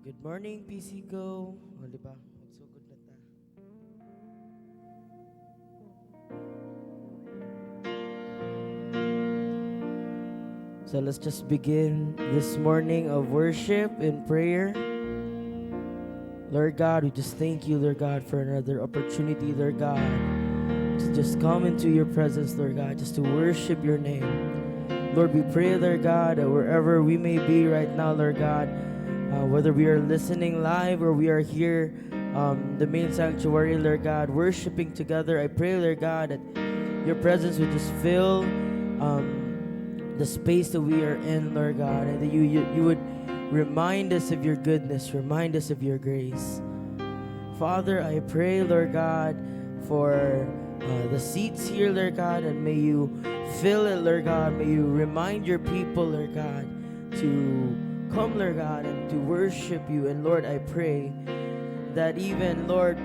Good morning, PC Go. O, di ba? Magsugod na ta. So let's just begin this morning of worship and prayer. Lord God, we just thank you, Lord God, for another opportunity, Lord God, to just come into your presence, Lord God, just to worship your name. Lord, we pray, Lord God, that wherever we may be right now, Lord God, whether we are listening live or we are here, the main sanctuary, Lord God, worshiping together, I pray, Lord God, that your presence would just fill the space that we are in, Lord God, and that you would remind us of your goodness, remind us of your grace. Father, I pray, Lord God, for the seats here, Lord God, and may you fill it, Lord God. May you remind your people, Lord God, to come, Lord God, and to worship you. And Lord, I pray that even, Lord,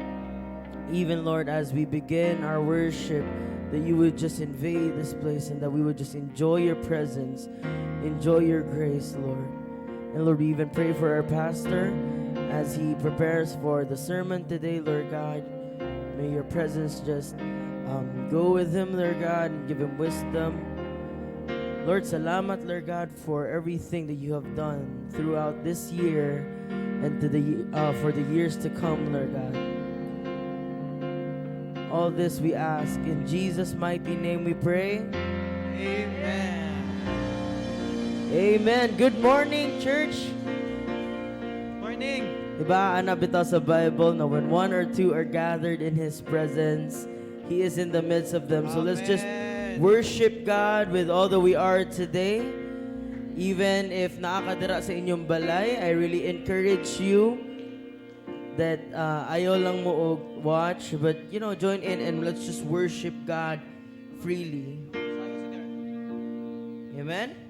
as we begin our worship, that you would just invade this place and that we would just enjoy your presence, enjoy your grace, Lord. And Lord, we even pray for our pastor as he prepares for the sermon today, Lord God. May your presence just go with him, Lord God, and give him wisdom. Lord, salamat, Lord God, for everything that you have done throughout this year and for the years to come, Lord God. All this we ask in Jesus' mighty name we pray. Amen. Amen. Good morning, church. Morning. Diba, ana bitaw sa Bible na when one or two are gathered in His presence, He is in the midst of them. So let's just Amen. Worship God with all that we are today. Even if naa ka dira sa inyong balay, I really encourage you that ayaw lang mo og watch, but join in and let's just worship God freely. Amen?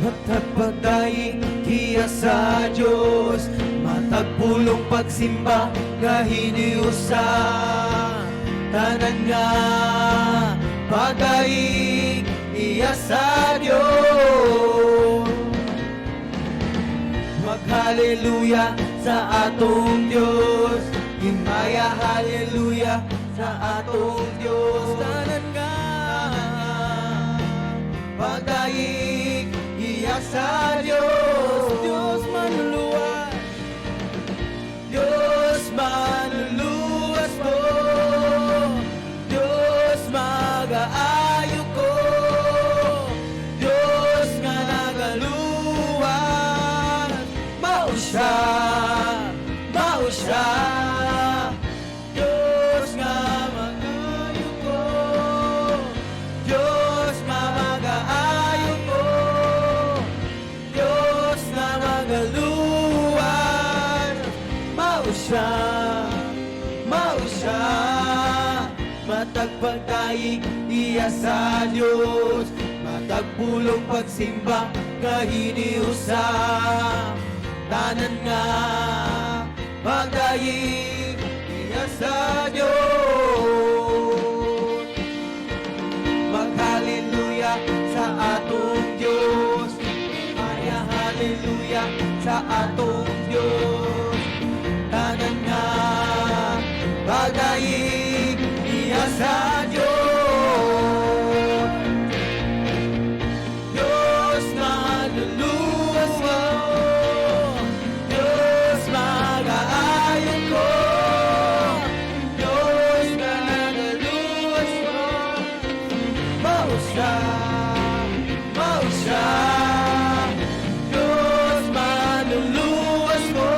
Matag pagdayeg iya sa Diyos, matag pulong pagsimba nga hiniusa. Tanan nga pagdayeg iya sa Diyos. Maghaleluya sa atong Diyos. Himaya haleluya sa atong Diyos. Tanan nga pagdayeg iya sa Diyos. Diyos manluluwas. Diyos manluluwas ko. Diyos magaayo ko. Diyos nga nagaluwas. Mao siya, mao siya. Diyos nga magayo ko. Diyos nga magaayo ko. Diyos nga magaluwas. Mao siya, mao siya. Matag pagdayeg iya sa Diyos, matag pulong pagsimba nga hiniusa. Tanan nga pagdayeg iya sa Diyos. Maghaleluya sa atong Diyos. Maya haleluya sa atong Diyos. Tanan nga pagdayeg iya sa Diyos. Diyos manluluwas ko. Diyos magaayo ko. Diyos nga nagaluwas ko. Mao siya, mao siya. Diyos manluluwas ko.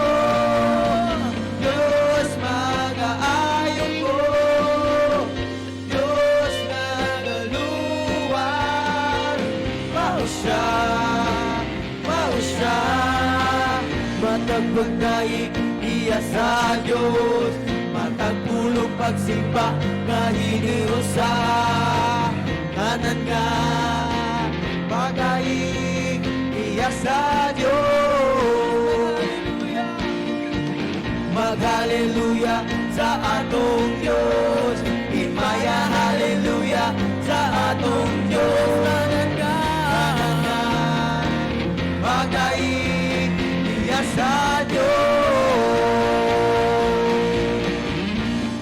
Diyos magaayo ko. Diyos nagaluwas. Mao siya, mao siya. Matag pagdayeg iya sa Diyos, matag pulong pagsimba nga hiniusa. Tanan nga pagdayeg iya sa Diyos. Mag-hallelujah sa atong Diyos. Himaya, hallelujah sa atong Diyos. Tanan nga, magdaig iya sa Diyos.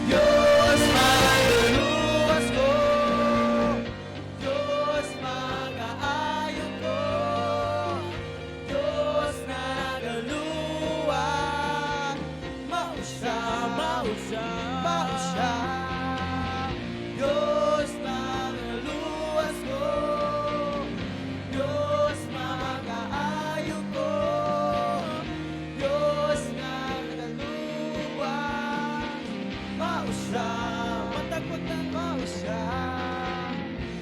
Diyos manluluwas ko, Diyos mag-aayo ko, Diyos nagaluwas. Mao siya, mao siya, mao siya. Diyos manluluwas ko, Diyos mag-aayo ko, Diyos nagaluwas. Mao siya, matag mao siya.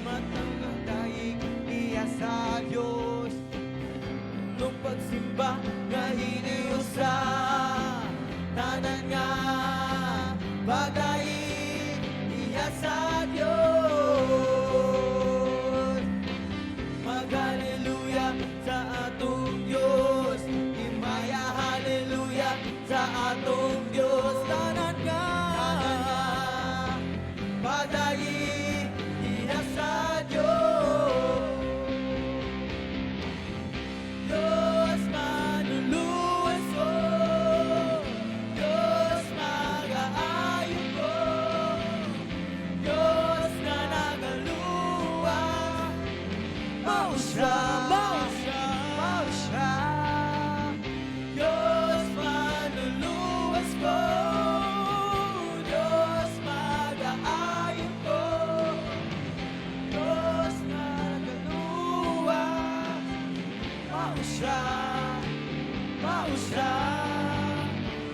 Matag daig iya sa Diyos. Nung pagsimba nga hiniusa, tanan nga pagdaig iya sa Diyos. Mag-hallelujah sa atong Diyos. Himaya, hallelujah sa atong Diyos. Tanan nga, pagdaig iya sa Diyos. Diyos manluluwas ko, Diyos mag-aayo ko, Diyos nga nagaluwas. Mao siya, mao siya, mao siya. Diyos manluluwas ko, Diyos mag-aayo ko, Diyos nagaluwas. Mao siya, mao siya.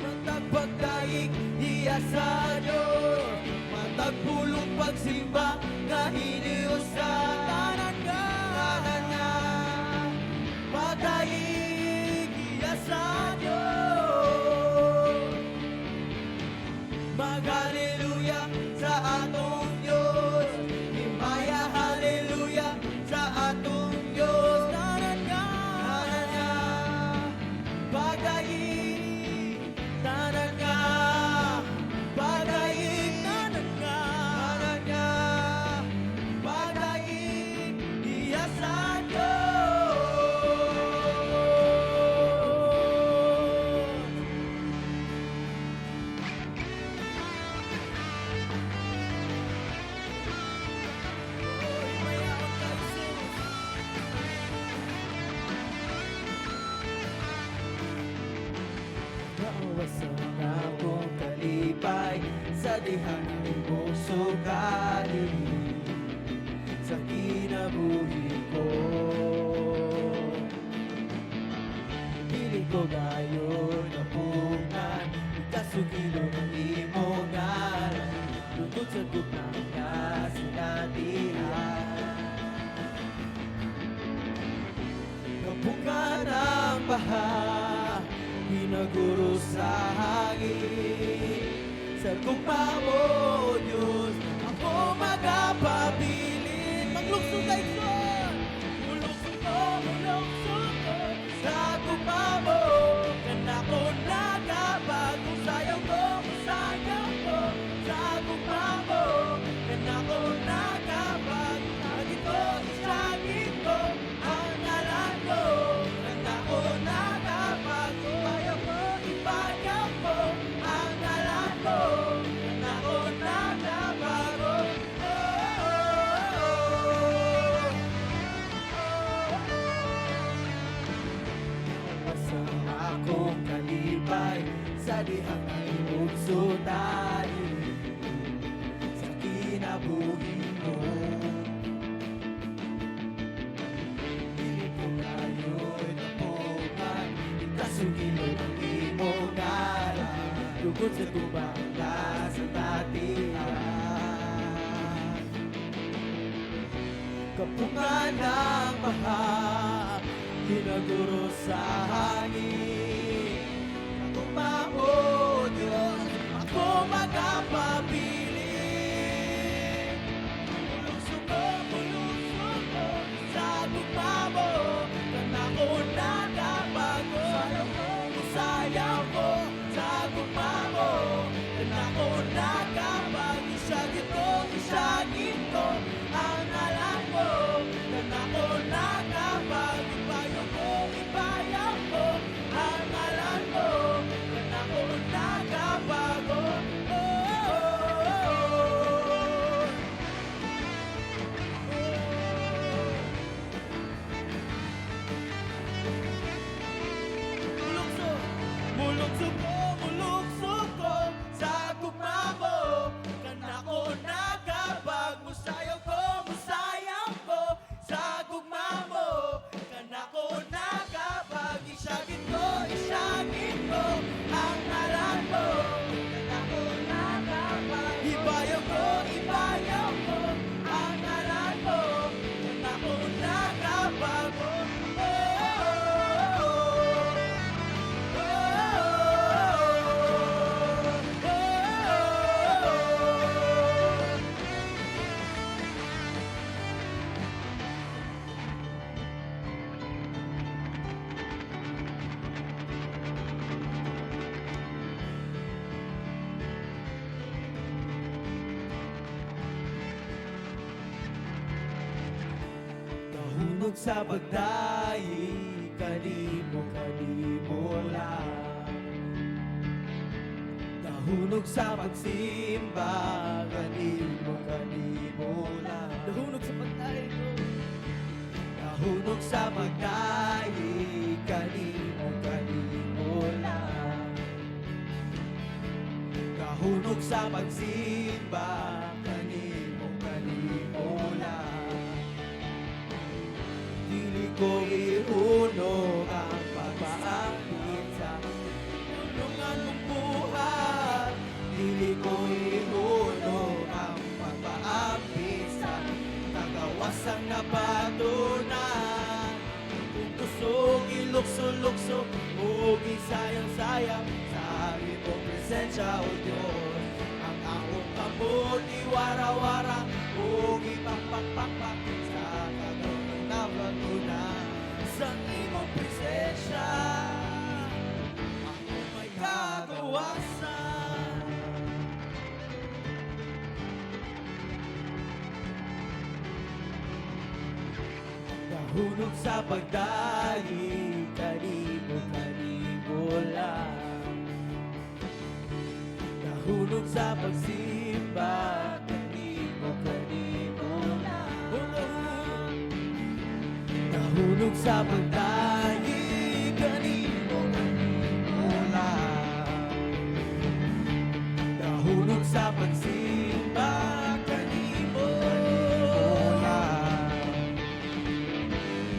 Matag pagdaig iya sa Diyos. Matag pulong pagsimba nga hiniusa. Tanan nga, tanan nga, pagdaig iya sa Diyos. Mag-hallelujah sa atong Diyos. Himaya, hallelujah sa atong Diyos. Tanan nga, tanan nga, pagdaig. Tanan nga, pagdaig. Tanan nga, tanan nga, pagdaig iya sa Diyos. Oh, himayaon ka, Jesus. Gawas ang akong kalipay sa dihang imong sukali sa kinabuhi ko. Dili ko gayon napungan, ikasugilo ng imong ngalan, tungod sa gugma nga sinatihan. Kapungan ang baha, hinaguro sa hangin. Sa gugma mo, Diyos, ako magapabilin. Maglukso kay Son! Mulukso ko, mulukso ko sa gugma mo. Kanako nagabago, sayaw ko, sayaw ko sa gugma mo. Kanako nagabago, lagi ko, isagin ko ang ngalan mo. Kanako nagabago, ayaw ko, ipayaw ko ang ngalan mo. Kanako nagabago. Oh. Sa akong kalipay sa dihang imong sutali sa kinabuhi ko. Dili ko kayo'y tapungan, ikasugilo ng imong ngalan, tungod sa gugma nga sinatihan. Kapungan ng baha, hinaguro sa hangin. Sa gugma mo, Diyos, ako magapabilin. Mulukso ko sa gugma mo. Kanako. Nahunog sa pagdayi kanimo, kanimo lang. Nahunog sa pagsimba kanimo, kanimo lang. Nahunog sa pagdayi ko. Nahunog sa pagdayi kanimo, kanimo lang. Nahunog sa pagsimba kanimo, kanimo lang. Dili ko ihunog ang pagpaapit sa tulungan mong buhat. Dili ko ihunog ang pagpaapit sa kagawasang napatunan. Kung kusog, ilukso-lukso, ug isayang-sayang sa imong presensya, O Diyos. Ang akong kamot, iwara-wara, ug ipakpakpakpak sa kagawasang napatunan. Sa imong presensya, ako may kagawasan. Nahunog sa pagdayi, kanimo, kanimo lang. Nahunog sa pagsimba, kanimo, kanimo lang. Nahunog sa pagdayi, kanimo, kanimo lang. Nahunog sa pagsimba, kanimo, kanimo lang.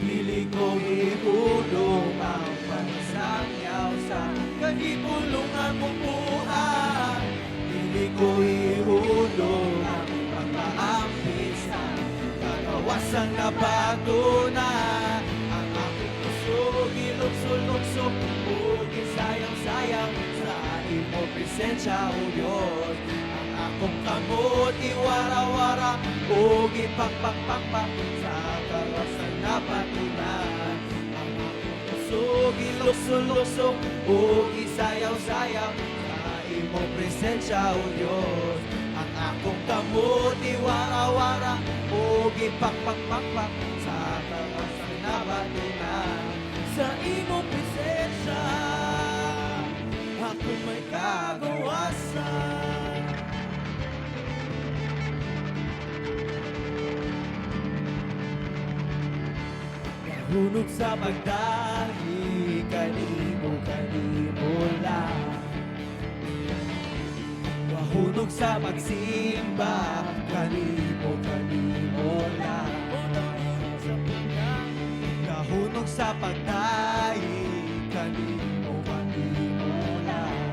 Dili ko ihulong ang pagsangyaw sa kahipulungan mong buhay. Dili ko ihulong ang pagpaampit sa kagawasang napatunan. Ang aking kusog, ilukso-lukso, ug isayang-sayang sa imong presensya, O Diyos. Ang akong kamot, iwara-wara, ug ipakpakpakpak sa kagawasang napatunan. Ang akong kusog, ilukso-lukso, ug isayaw-sayaw sa imong presensya, O Diyos. Ang akong kamot, iwara-wara, ug ipakpakpakpak sa kagawasang napatunan. Sa imong presensya, ako may kagawasan. Nahunog sa pagdahi, kanimo, kanimo lang. Nahunog sa pagsimba, kanimo, kanimo lang. Nahunog sa pagdahi, kanimo, kanimo lang.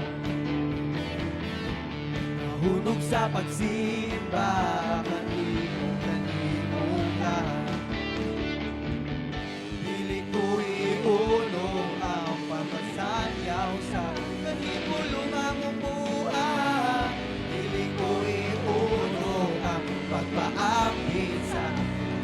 Nahunog sa pagsimba, kanimo, kanimo lang. Dili ko ihulong ang pagkasanyaw sa kahipulungan mong buhay. Dili ko ihulong ang pagpaapit sa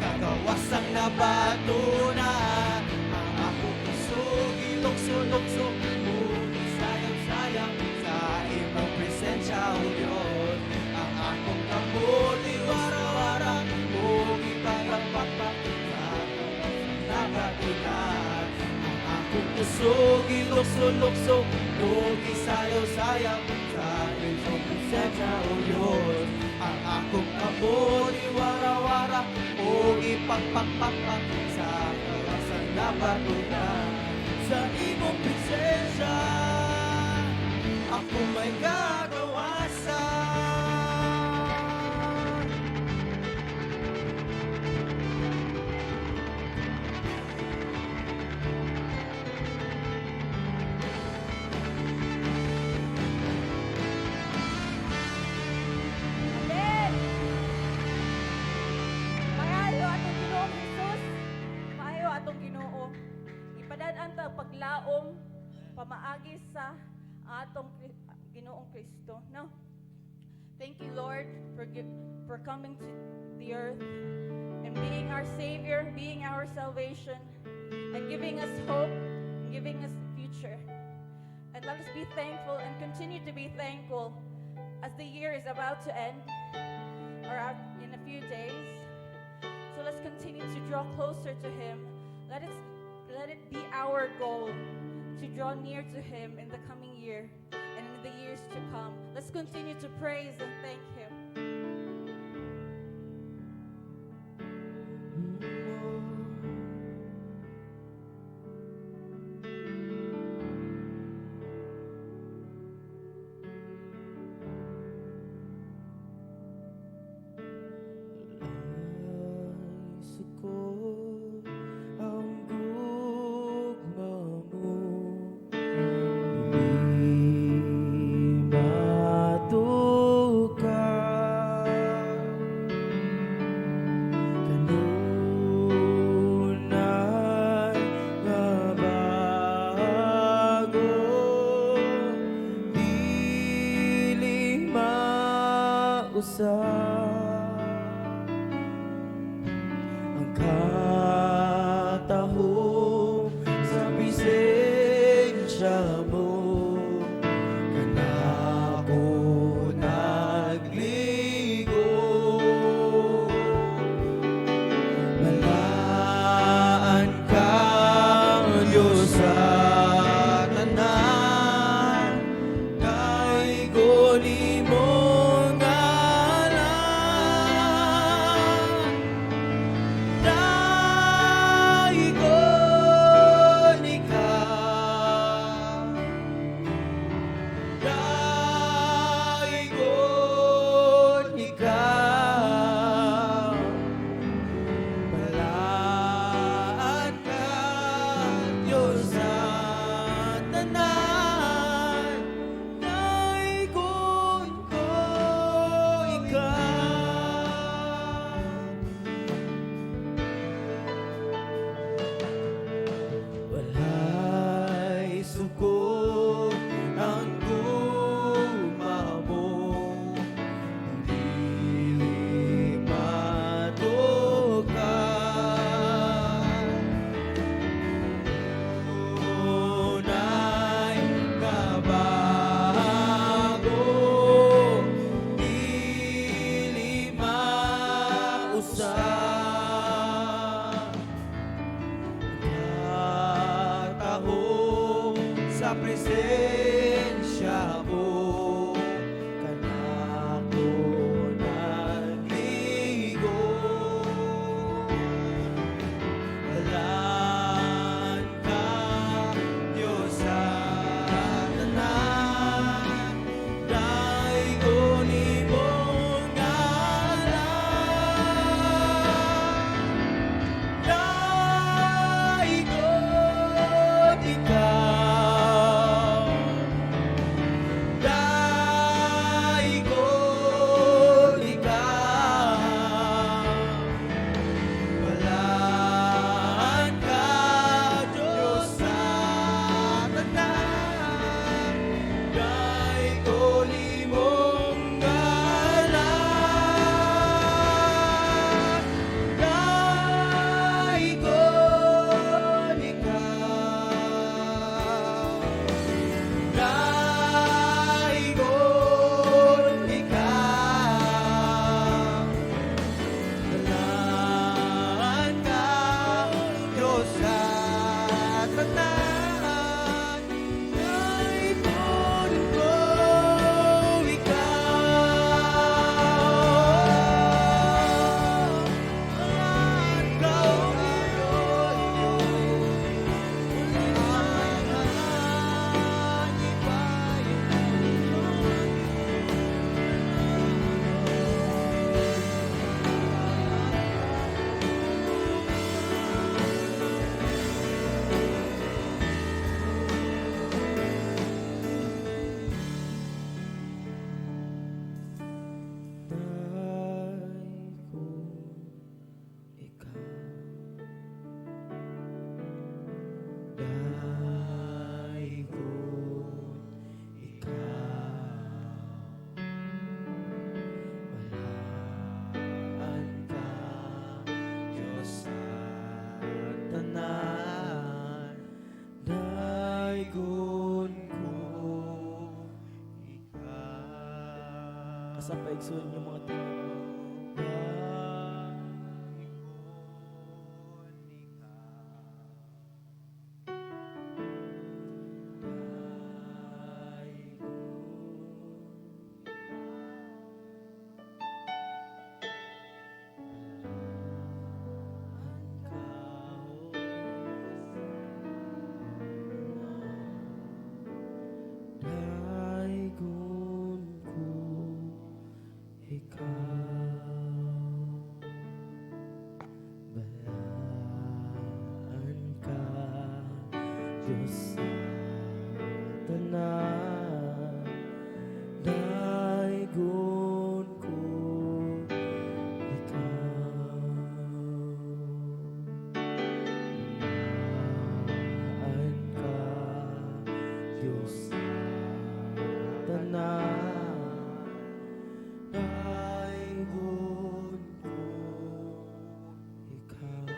kagawasang napatunan. Ang akong kusog, ilukso-lukso, ug isayang-sayang sa imong presensya, O Diyos. Ang akong kamot, iwara-wara, ug ipagpakpak sa napatunan. Ang akong kusog, ilukso-lukso, ug isayaw-sayaw sa imong presensya, O Diyos. Ang akong kamot, iwara-wara, ug ipakpakpakpak sa kawasang napatunan. Sa imong presensya, ako may kagawasan. Amen! Maayo atong Ginoong Hesus, maayo atong Ginoo. Ipadad-an ta paglaom pamaagi sa atong Ginoong Kristo. No? Thank you, Lord, for coming to the earth and being our Savior, being our salvation, and giving us hope, and giving us the future. And let us be thankful and continue to be thankful as the year is about to end, or out in a few days. So let's continue to draw closer to Him. Let it be our goal to draw near to Him in the coming year and in the years to come. Let's continue to praise and thank Him. Walay sukod ang gugma mo, dili matukar. Kanunay nga bag-o, dili mausab ang katahom sa presensya mo. Kanako nagligo. Balaan ka, Diyos sa tanan, Daygon imong ngalan. Daygon ikaw, Daygon ikaw. Balaan ka, Diyos sa tanan, Daygon ko ikaw. Walay sukod ang gugma mo, dili matukar. Kanunay nga bag-o, dili mausab katahom sa presensya mo. Kanako nagligo. Balaan ka, Diyos sa tanan, Daygon imong ngalan. Daygon ikaw, Daygon ikaw. Balaan ka, Diyos sa tanan, Daygon imong ngalan. Daygon ikaw, Daygon ikaw. Balaan ka, Diyos sa tanan, Daygon ko ikaw. Balaan ka, O Diyos. Daygon ikaw, Daygon ikaw. Balaan ka, Diyos sa tanan, Daygon ko ikaw. Kasapa, igsoon yung mga tingog. Daygon Tanan, daygon ko ikaw. Maan ka, Diyos, tanan, daygon ko ikaw.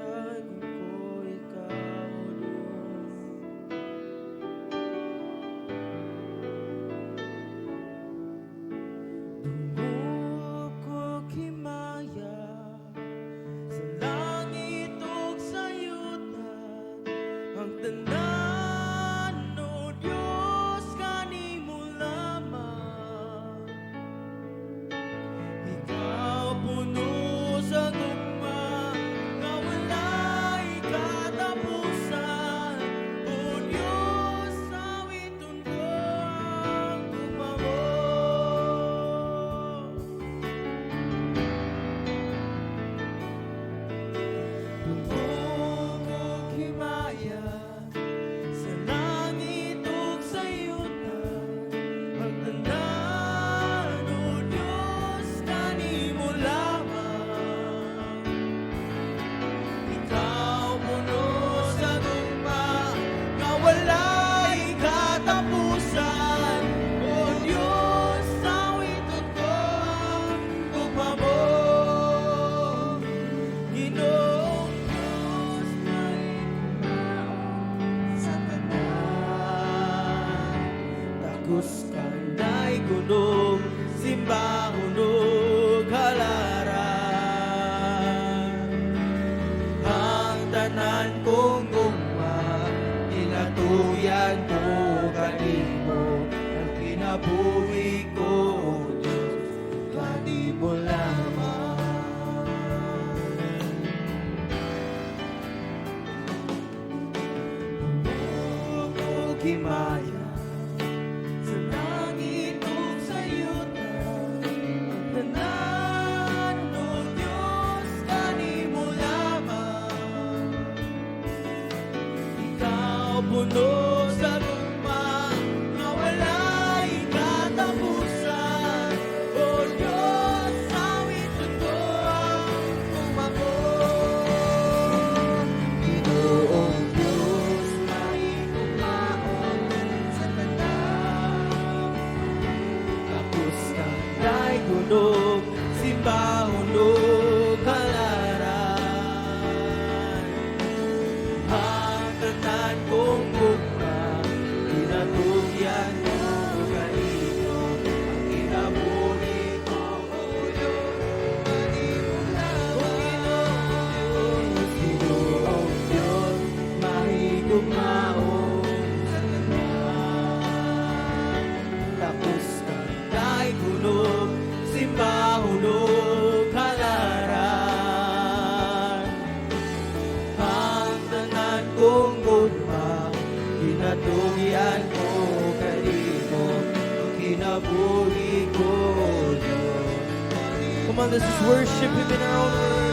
Daygon ko ikaw, Diyos. Dungog og himaya sa langit ug sa yuta, ang tanan, O Diyos, kanimo lamang. Ikaw puno sa gugma nga walay katapusan. O Diyos, awiton ko ang gugma mo. Dungog og himaya sa langit ug sa yuta, ang tanan, O Diyos, kanimo lamang. Ikaw puno sa gugma nga walay katapusan. O Diyos, awiton ko ang gugma mo. Ginoong Diyos, sa tanan, takos kang daygonon, simbahon ug halaran. Ang tanan kong gugma, ginatugyan ko kanimo. Ang kinabuhi ko, O Diyos, kanimo lamang. Dungog og himaya sa langit ug sa yuta, ang tanan, O Diyos, kanimo lamang. Ikaw puno sa gugma nga walay katapusan. O Diyos, awiton ko ang gugma mo. Ginoong Diyos, mahigugmaon sa tanan, takos kang daygonon, simbahon ug halaran. Ang tanan kong gugma, ginatugyan ko kanimo. Ang kinabuhi ko, O Diyos, kanimo lamang. O Ginoong Diyos, Ginoong Diyos, mahigugmaon sa tanan, takos kang daygonon, simbahon ug halaran. Ang tanan kong gugma, ginatugyan ko kanimo. Ang kinabuhi ko, O Diyos. Come on, let's just worship Him in our own words.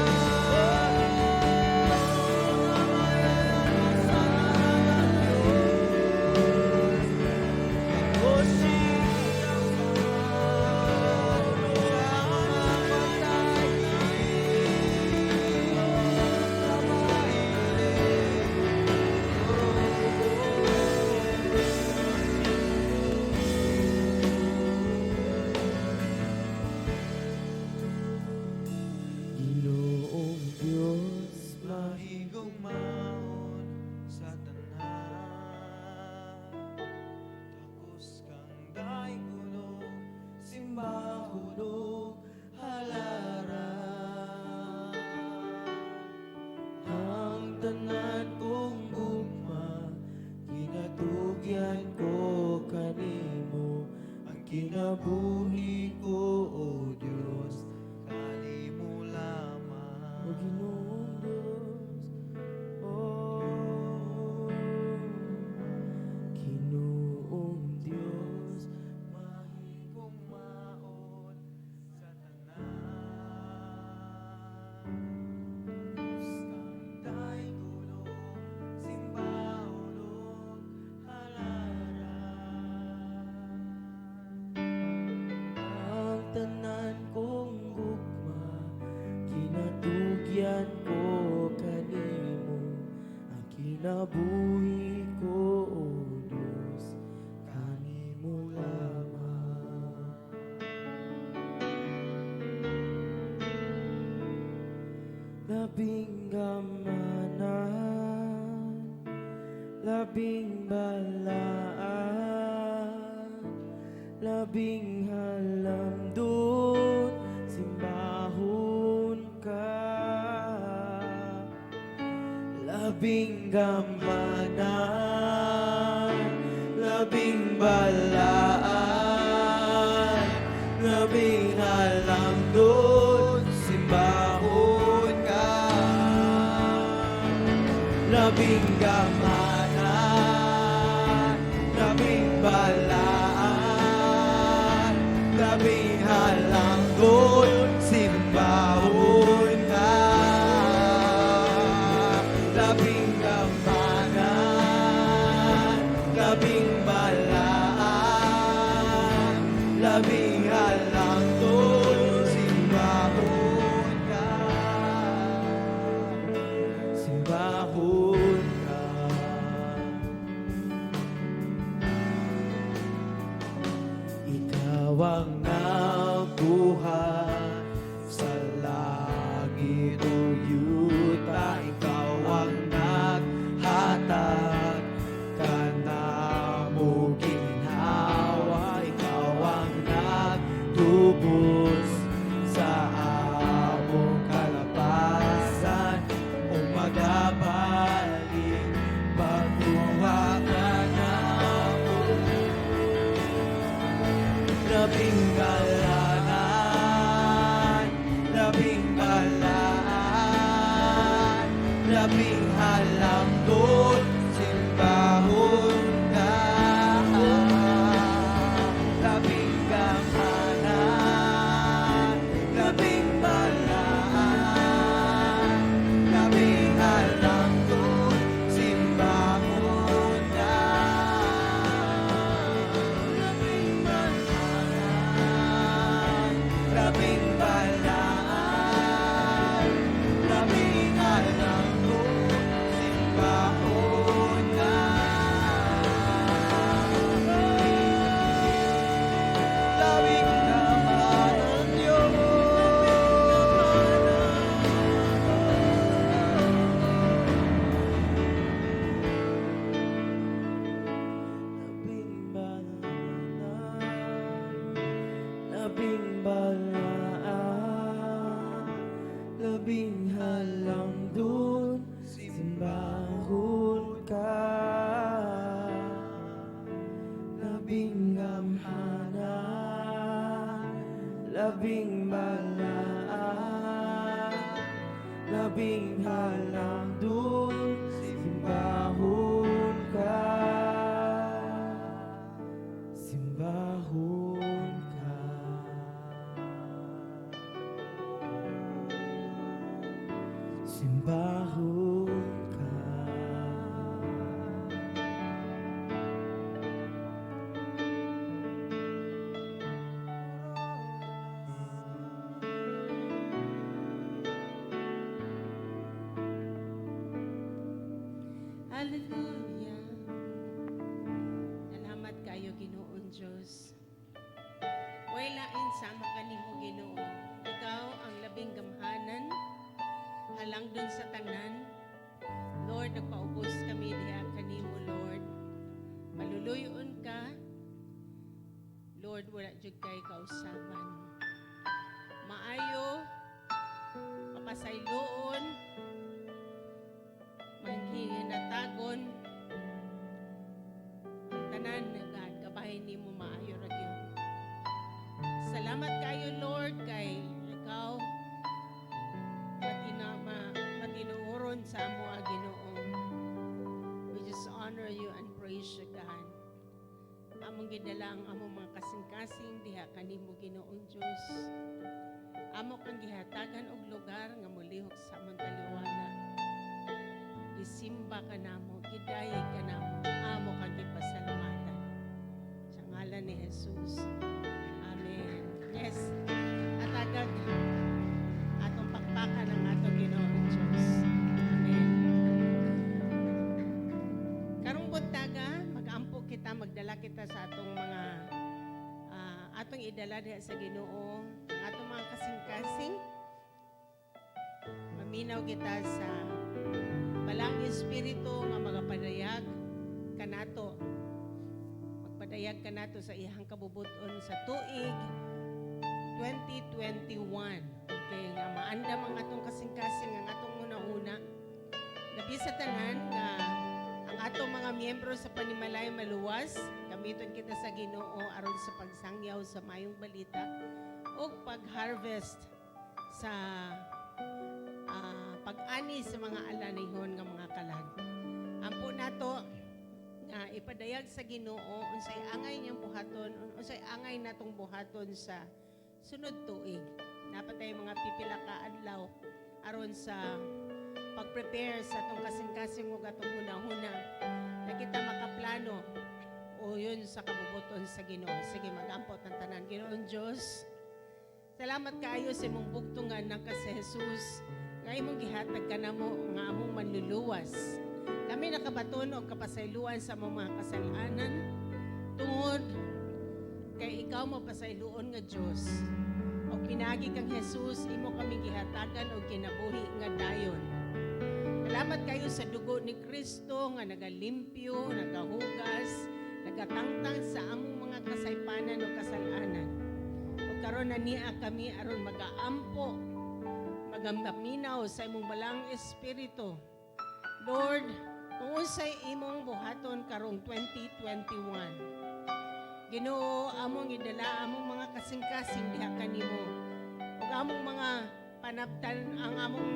Ginoong Diyos, Mahigugmaon sa tanan, takos kang daygonon, simbahon ug halaran. Ang tanan kong gugma, ginatugyan ko kanimo. Ang kinabuhi ko, O Diyos, kanimo lamang. O Ginoong Diyos, oh, Ginoong Diyos, Mahigugmaon sa tanan, takos kang Ginatugyan ko kanimo ang kinabuhi ko, O Diyos, kanimo lamang. Labing gamhanan, labing balaan, labing halamdon, simbahon ka. Labing gamhanan, labing balaan, labing halamdon, simbahon ka. Labing gamhanan, labing balaan, labing halangdon, simbahon ka. Labing gamhanan, labing balaan, labing halangdon, simbahon ka. Simbahon ka. Ikaw ang nagbuhat sa langit ug yuta. Ikaw ang naghatag kanamo ginhawa. Ikaw ang nagtubos sa among kalapasan ug magabalik pagkuha kanamo. Labing gamhanan, labing balaan, labing halamdon, simbahon ka. Labing gamhanan, labing balaan, labing halamdon, simbahon ka. Labing gamhanan, labing balaan, labing halamdon, simbahon ka. Labing gamhanan, Diyos. Labing balaan, labing balaan, labing halamdon, simbahon ka. Labing gamhanan, labing balaan, labing halamdon, simbahon ka. Simbahon ka. Simbahon ka. Hallelujah. Salamat kayo, Ginoon Diyos. Way lain sama kanimo, Ginoo. Ikaw ang labing gamhanan, halangdon sa tanan. Lord, nagpaubos kami diha kanimo, Lord. Maluluyon ka. Lord, wala jud kay kausaban. Maayo, mapasayloon, maghinatagon, ang tanan na God, kabahin nimo maayo ra gyud. Salamat kayo, Lord, kay ikaw matinuoron sa amo, Ginoo. We just honor you and praise you, God. Among gidala ang among mga kasing-kasing diha kanimo, Ginoong Dios. Amo kang gihatagan og lugar nga molihok sa among taliwala. Gisimba ka namo, gidayeg ka namo, amo kang gipasalamatan. Sa ngalan ni Jesus. Amen. Yes. At agag atong pakpakan. Idala diha sa Ginoo ang atong mga kasing-kasing. Maminaw kita sa Balaang Espiritu nga magapadayag kanato. Magpadayag kanato sa iyang kabubuton sa tuig 2021. Okay, nga maandam ang atong kasing-kasing, ang atong una-una. Labi sa tanan nga ang atong mga miyembro sa panimalay maluwas, gamiton kita sa Ginoo aron sa pagsangyaw sa mayong balita o pag-harvest sa pag-ani sa mga alanihon nga mga kalag. Ampo nato nga ipadayag sa Ginoo unsay angay niyang buhaton, unsay angay natong buhaton sa sunod tuig. Naa pa tay mga pipila ka adlaw aron sa pag-prepare sa atong kasing-kasing ug atong hunahuna na kita makaplano o yun sa kabubuton sa Ginoo. Sige, mag-ampo tang tanan. Ginoong Diyos, salamat kaayo sa imong bugtong nga anak ka sa Jesus nga imong gihatag kanamo nga among manluluwas. Kami nakabaton og kapasayloan sa among mga kasalanan tungod kay ikaw mapasayloon nga Dios. Og pinaagi kang Jesus, imo kami gihatagan og kinabuhi nga dayon. Salamat kayo sa dugo ni Kristo nga nagalimpyo, nagahugas, nagatangtang sa among mga kasaypanan o kasalanan. O karon na niya kami aron magaampo, magaminaw sa imong Balaang Espiritu. Lord, kung unsay imong buhaton karong 2021. Ginoo, among idala among mga kasing-kasing diha kanimo. Ug among mga panabtan, ang among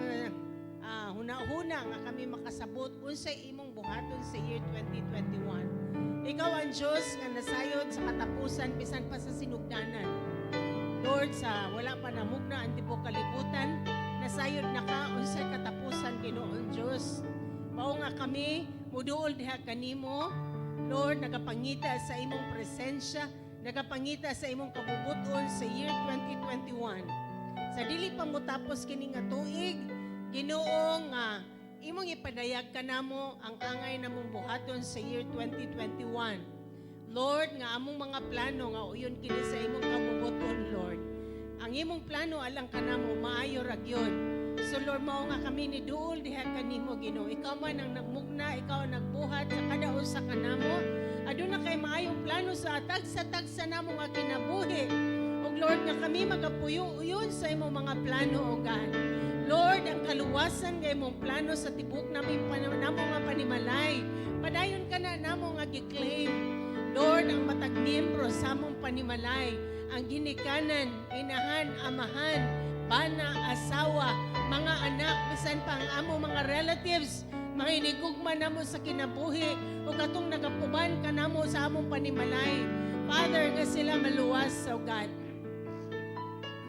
huna-huna nga kami makasabot unsay imong buhaton sa year 2021. Ikaw ang Diyos nga nasayod sa katapusan bisan pa sa sinugdanan. Lord, sa wala pa namugna ang tibuok kalibutan, nasayod na ka unsay katapusan, Ginoong Diyos. Mao nga kami muduol diha kanimo. Lord, nagapangita sa imong presensya, nagapangita sa imong kabubuton sa year 2021. Sa dili pa mo tapos kini nga tuig, Ginoo, nga imong ipadayag kanamo ang angay namong buhaton sa year 2021. Lord, nga among mga plano nga uyon kini sa imong kabubuton, Lord. Ang imong plano alang kanamo maayo ra gyud. So Lord, mao nga kami ni duol diha kanimo, Ginoo. Ikaw man ang nagmugna, ikaw ang nagbuhat sa kada usa kanamo. Aduna kay maayong plano sa tagsa-tagsa namo nga kinabuhi. Ug Lord, nga kami magapuyo uyon sa imong mga plano, O God. Lord, ang kaluwasan nga imong plano sa tibok namin namo nga panimalay. Padayon ka na namo nga gi-claim. Lord, ang matag miyembro sa among panimalay, ang ginikanan, inahan, amahan, bana, asawa, mga anak, bisan pa ang amo mga relatives, mga inigugma namo sa kinabuhi, o katong nagapuban kanamo sa among panimalay. Father, nga sila maluwas, O God.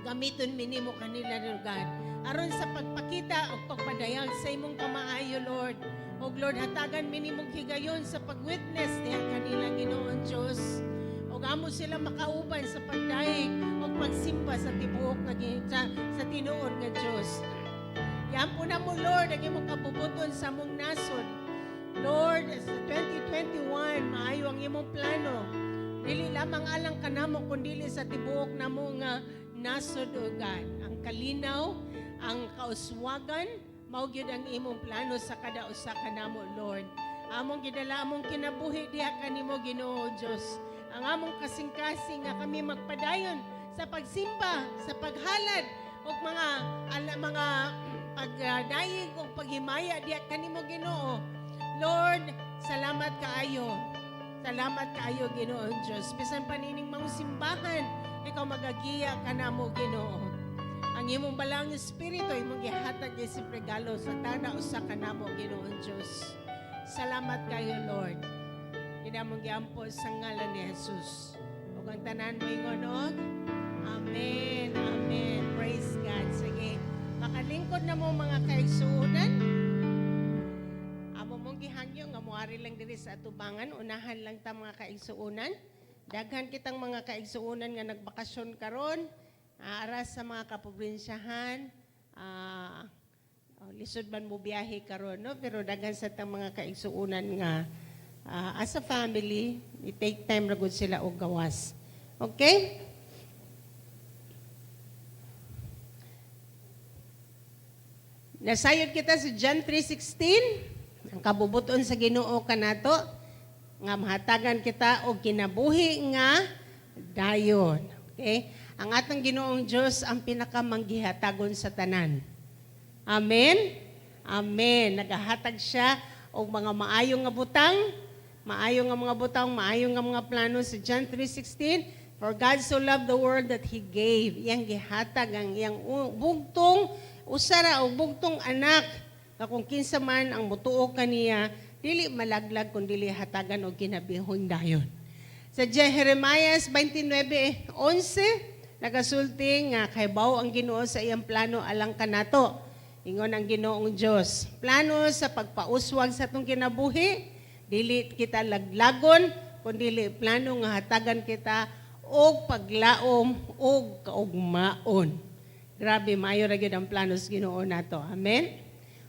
Gamiton minimo kanila, Lord God, aron sa pagpakita o pagpadayag sa imong kamaayo, Lord. O Lord, hatagan minimong higayon sa pag-witness diha kanila, Ginoong Diyos. O amo sila makauban sa pagdayeg o pagsimba sa tibuok nga sa tinuod nga Dios. Giampo namo, Lord, ang imong kabubuton sa among nasod. Lord, sa 2021, maayo ang imong plano. Dili lamang alang kanamo kundi sa tibuok namo nga nasod, O God. Ang kalinaw, ang kauswagan, mao gyud ang imong plano sa kada usa kanamo, Lord. Among gidala among kinabuhi diha kanimo, Ginoo Dios. Ang among kasing-kasing nga kami magpadayon sa pagsimba, sa paghalad ug mga ala, mga pagdayeg ug paghimaya diha kanimo, Ginoo. Lord, salamat kaayo. Salamat kaayo, Ginoo Dios. Bisan pa nining mga simbahan, ikaw magagiya kanamo, Ginoo. Ang imong Balaang Espiritu imong gihatag isip regalo sa kada usa kanamo, Ginoo Dios. Salamat kayo, Lord. Kinamong giampo sa ngalan ni Jesus. Ug ang tanan moingon og Amen. Amen. Praise God. Sige. Makalingkod na mo, mga kaigsuonan. Amo mong gihangyo nga moari lang diri sa atubangan, unahan lang ta, mga kaigsuonan. Daghan kitang mga kaigsuonan nga nagbakasyon karon, aras sa mga kaprobinsyahan. Oh, lisod man mo biyahe karon, no, pero daghan sa tang mga kaigsuonan nga as a family, i-take time ra gud sila og gawas. Okay? Nasayod kita sa John 3:16, ang kabubuton sa Ginoo kanato nga mahatagan kita og kinabuhi nga dayon. Okay? Ang atong Ginoong Dios ang pinakamanggihatagon sa tanan. Amen. Amen. Nagahatag siya og mga maayo nga butang, maayo nga mga butang, maayo nga mga plano sa John 3:16. For God so loved the world that He gave. Iyang gihatag ang iyang bugtong usara og bugtong anak nga kung kinsa man ang mutuo kaniya dili malaglag kun dili hatagan og kinabihong dayon. Sa Jeremiah 29:11 nagasulti nga kaybaw ang Ginoo sa iyang plano alang kanato. Ingon ang Ginoong Dios. Plano sa pagpauswag sa atong kinabuhi, dili kita laglagon, kundi plano nga hatagan kita og paglaom og kaugmaon. Grabe, maayo ra gyud ang plano sa Ginoo nato. Amen.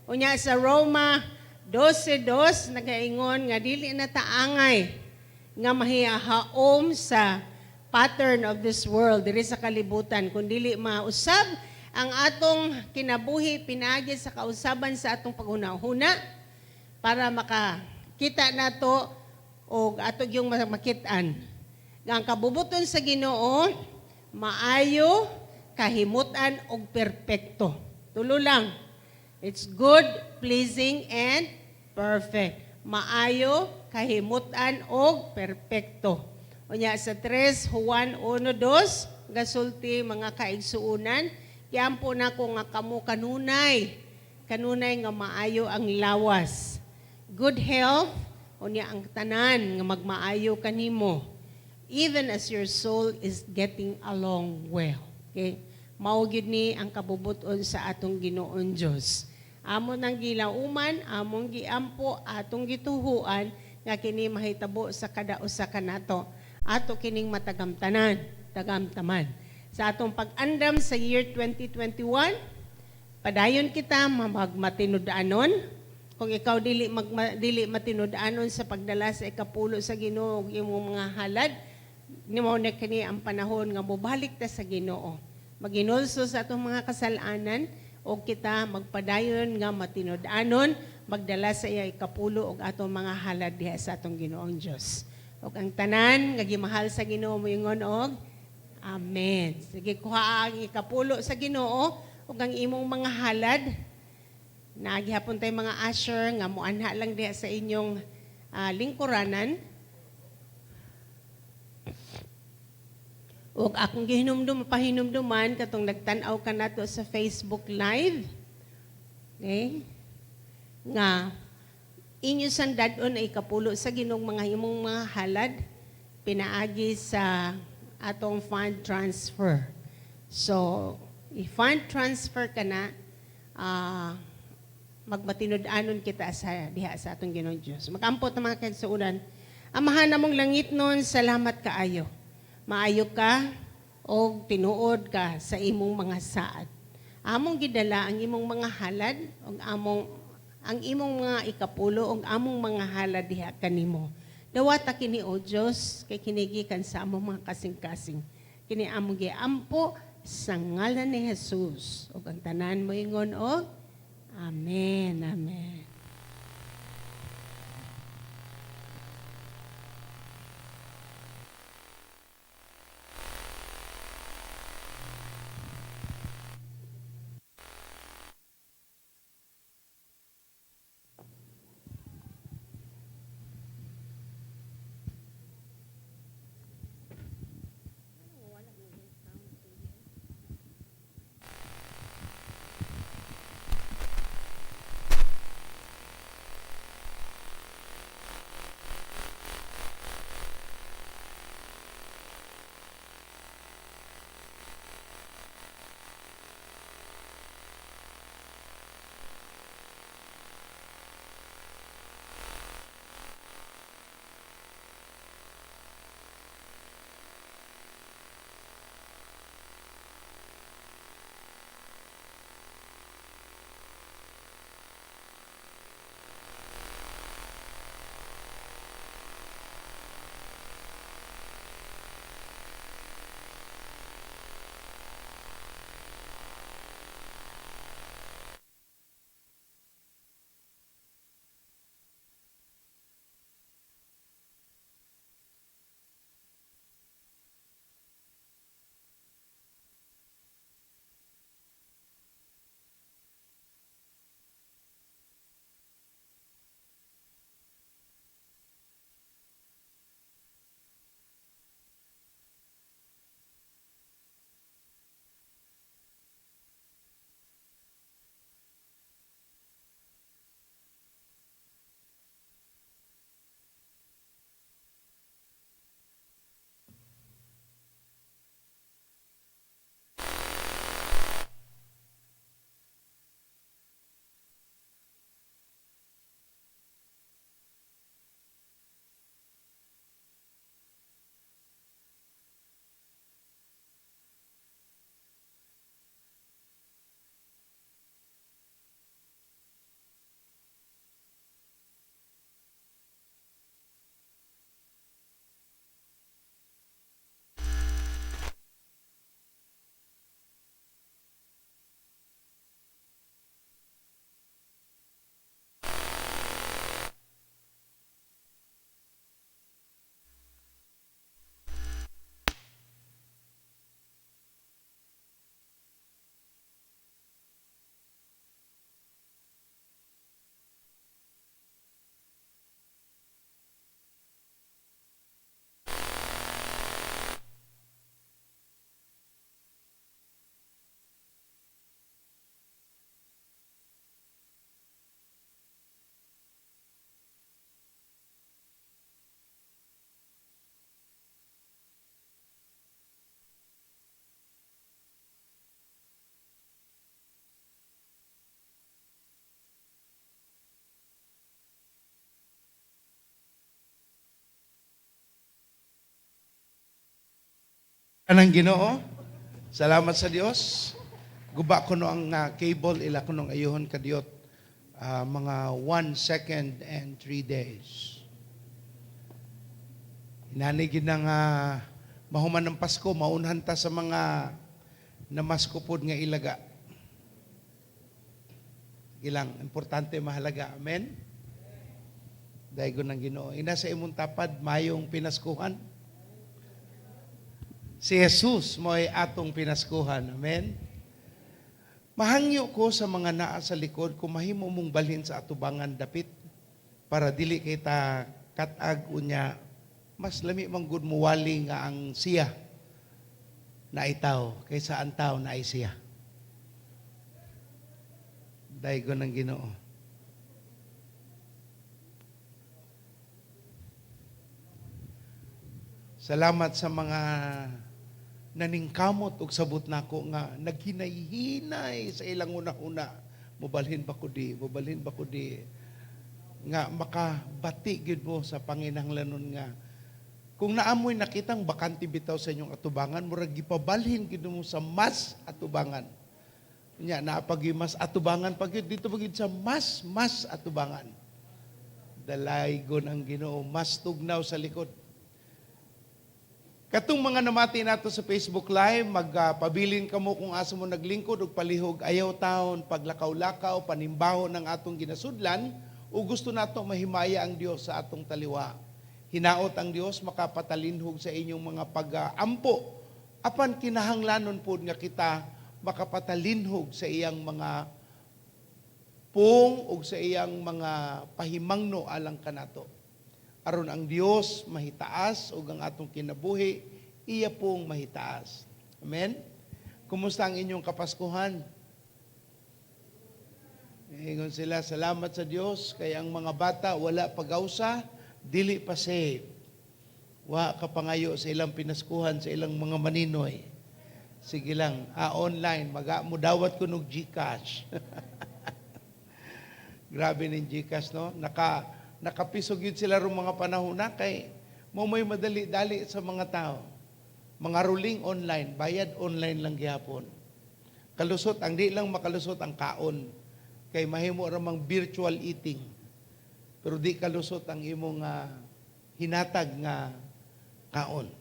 Unya sa Roma 12:2 nagaingon nga dili na taangay nga mahihaom sa pattern of this world diri sa kalibutan, kun dili mausab ang atong kinabuhi pinaagi sa kausaban sa atong paghuna-huna para makakita nato og ato yung makit-an nga ang kabubuton sa Ginoo maayo, kahimutan og perpekto. Tulo lang. It's good, pleasing, and perfect. Maayo, kahimutan og perpekto. Unya sa 3 Juan 1:2 gasulti, mga kaigsuunan, giampo nako nga kamo kanunay kanunay nga maayo ang lawas. Good health, unya ang tanan nga magmaayo kanimo, even as your soul is getting along well. Okay? Mao gyud ni ang kabubuton sa atong Ginoon Dios. Amo nang gilauman, among giampo, atong gituhuan nga kini mahitabo sa kada usa kanato. Ato kining matagamtanan, tagamtaman. Sa atong pag-andam sa year 2021, padayon kita magmatinud-anon. Kung ikaw dili matinud-anon sa pagdala sa ikapulo sa Ginoo ug imong mga halad, nimo na kini ang panahon nga mobalik ta sa Ginoo. Maginulso sa atong mga kasalanan o kita magpadayon nga matinud-anon, magdala sa iya ikapulo og atong mga halad diha sa atong Ginoong Dios. Ug ang tanan nga gimahal sa Ginoo moingon og Amen. Sige, kuha ang ikapulo sa Ginoo ug ang imong mga halad. Naagihapon tay mga usher nga moanha lang diha sa inyong lingkuranan. Ug akong gihinumdum, pahinumduman katong nagtan-aw ka nato sa Facebook Live. Okay? Nga inyo sandadon ay ikapulo sa Ginoong mga imong mga halad pinaagi sa atong fund transfer. So, i-fund transfer ka na, magmatinud-anon kita sa diha sa atong Ginoong Dios. Magampot ang mga kaigsuonan. Amahan namong langit nun, salamat kaayo. Maayo ka og tinuod ka sa imong mga saad. Among gidala ang imong mga halad og among ang imong mga ikapulo og among mga halad diha kanimo. Dawata kini o Dios kay kinigikan sa among mga kasing-kasing. Kini among giampo sa ngalan ni Jesus. Ug ang tanan moingon og Amen. Amen. Anang Ginoo. Salamat sa Dios. Guba ko no ang cable, ila ko nung ayuhon kadiyot mga 1 second and 3 days. Inani gid na nga mahuman ng Pasko, maunhan ta sa mga namasko pod nga ilaga. Sige lang, importante, mahalaga. Amen? Daygon ng Ginoo. Ina sa imong tapad, mayong pinaskuhan. Si Jesus mo'y atong pinaskuhan. Amen? Mahangyo ko sa mga naa sa likod kung mahimo mong balhin sa atubangan dapit para dili kita katag unya mas lami man gud muwali nga ang siya na itaw kaysa ang tao na ay siya. Daygon ng Ginoo. Salamat sa mga naningkamot og sabot nako nga naghinay-hinay sa ilang una-una. Mobalhin ba ko di? Mobalhin ba ko di? Nga makabati gyud mo sa panginahanglanon nga kung naamoy nakitang bakante bitaw sa inyong atubangan, murag gipabalhin gyud mo sa mas atubangan. Nya naa pa gyud mas atubangan pa gyud dito pa gyud sa mas mas atubangan. Dalaygon ang Ginoo, mas tugnaw sa likod. Katong mga namati nato sa Facebook Live, magpabilin kamo kung asa mo naglingkod og palihog ayaw taon, paglakaw-lakaw, panimbaho ng atong ginasudlan, o gusto nato mahimaya ang Dios sa atong taliwa. Hinaot ang Dios makapatalinhog sa inyong mga pag-ampo. Apan kinahanglanon pod nga kita makapatalinhog sa iyang mga pung ug sa iyang mga pahimangno alang kanato. Aron ang Dios mahitaas ug ang atong kinabuhi iya pong mahitaas. Amen. Kumusta ang inyong Kapaskuhan? Ingon sila, salamat sa Dios kay ang mga bata wala pagawsa, dili pa safe. Wa kapangayo sa ilang pinaskuhan, sa ilang mga maninoy. Sige lang, online, maga mo dawat ko nog GCash. Grabe ning GCash, no? Nakapisog yun sila rong mga panahon na kay mo may madali-dali sa mga tao. Mga ruling online, bayad online lang gihapon. Kalusot, ang di lang makalusot ang kaon. Kay mahimo ra mang virtual eating. Pero di kalusot ang imong hinatag nga kaon.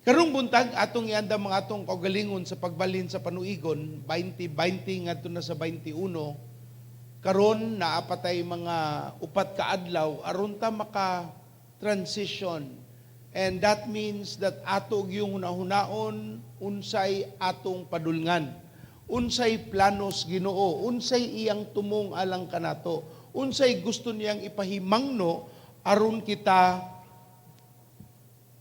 Karong buntag atong iandam mga atong kaugalingon sa pagbalhin sa panuigon 2020 ngadto na sa 21. Karon naa pa tay mga upat ka adlaw aron ta maka transition. And that means that ato gyung hunahunaon unsay atong padulngan. Unsay planos Ginoo, unsay iyang tumong alang kanato, unsay gusto niyang ipahimangno aron kita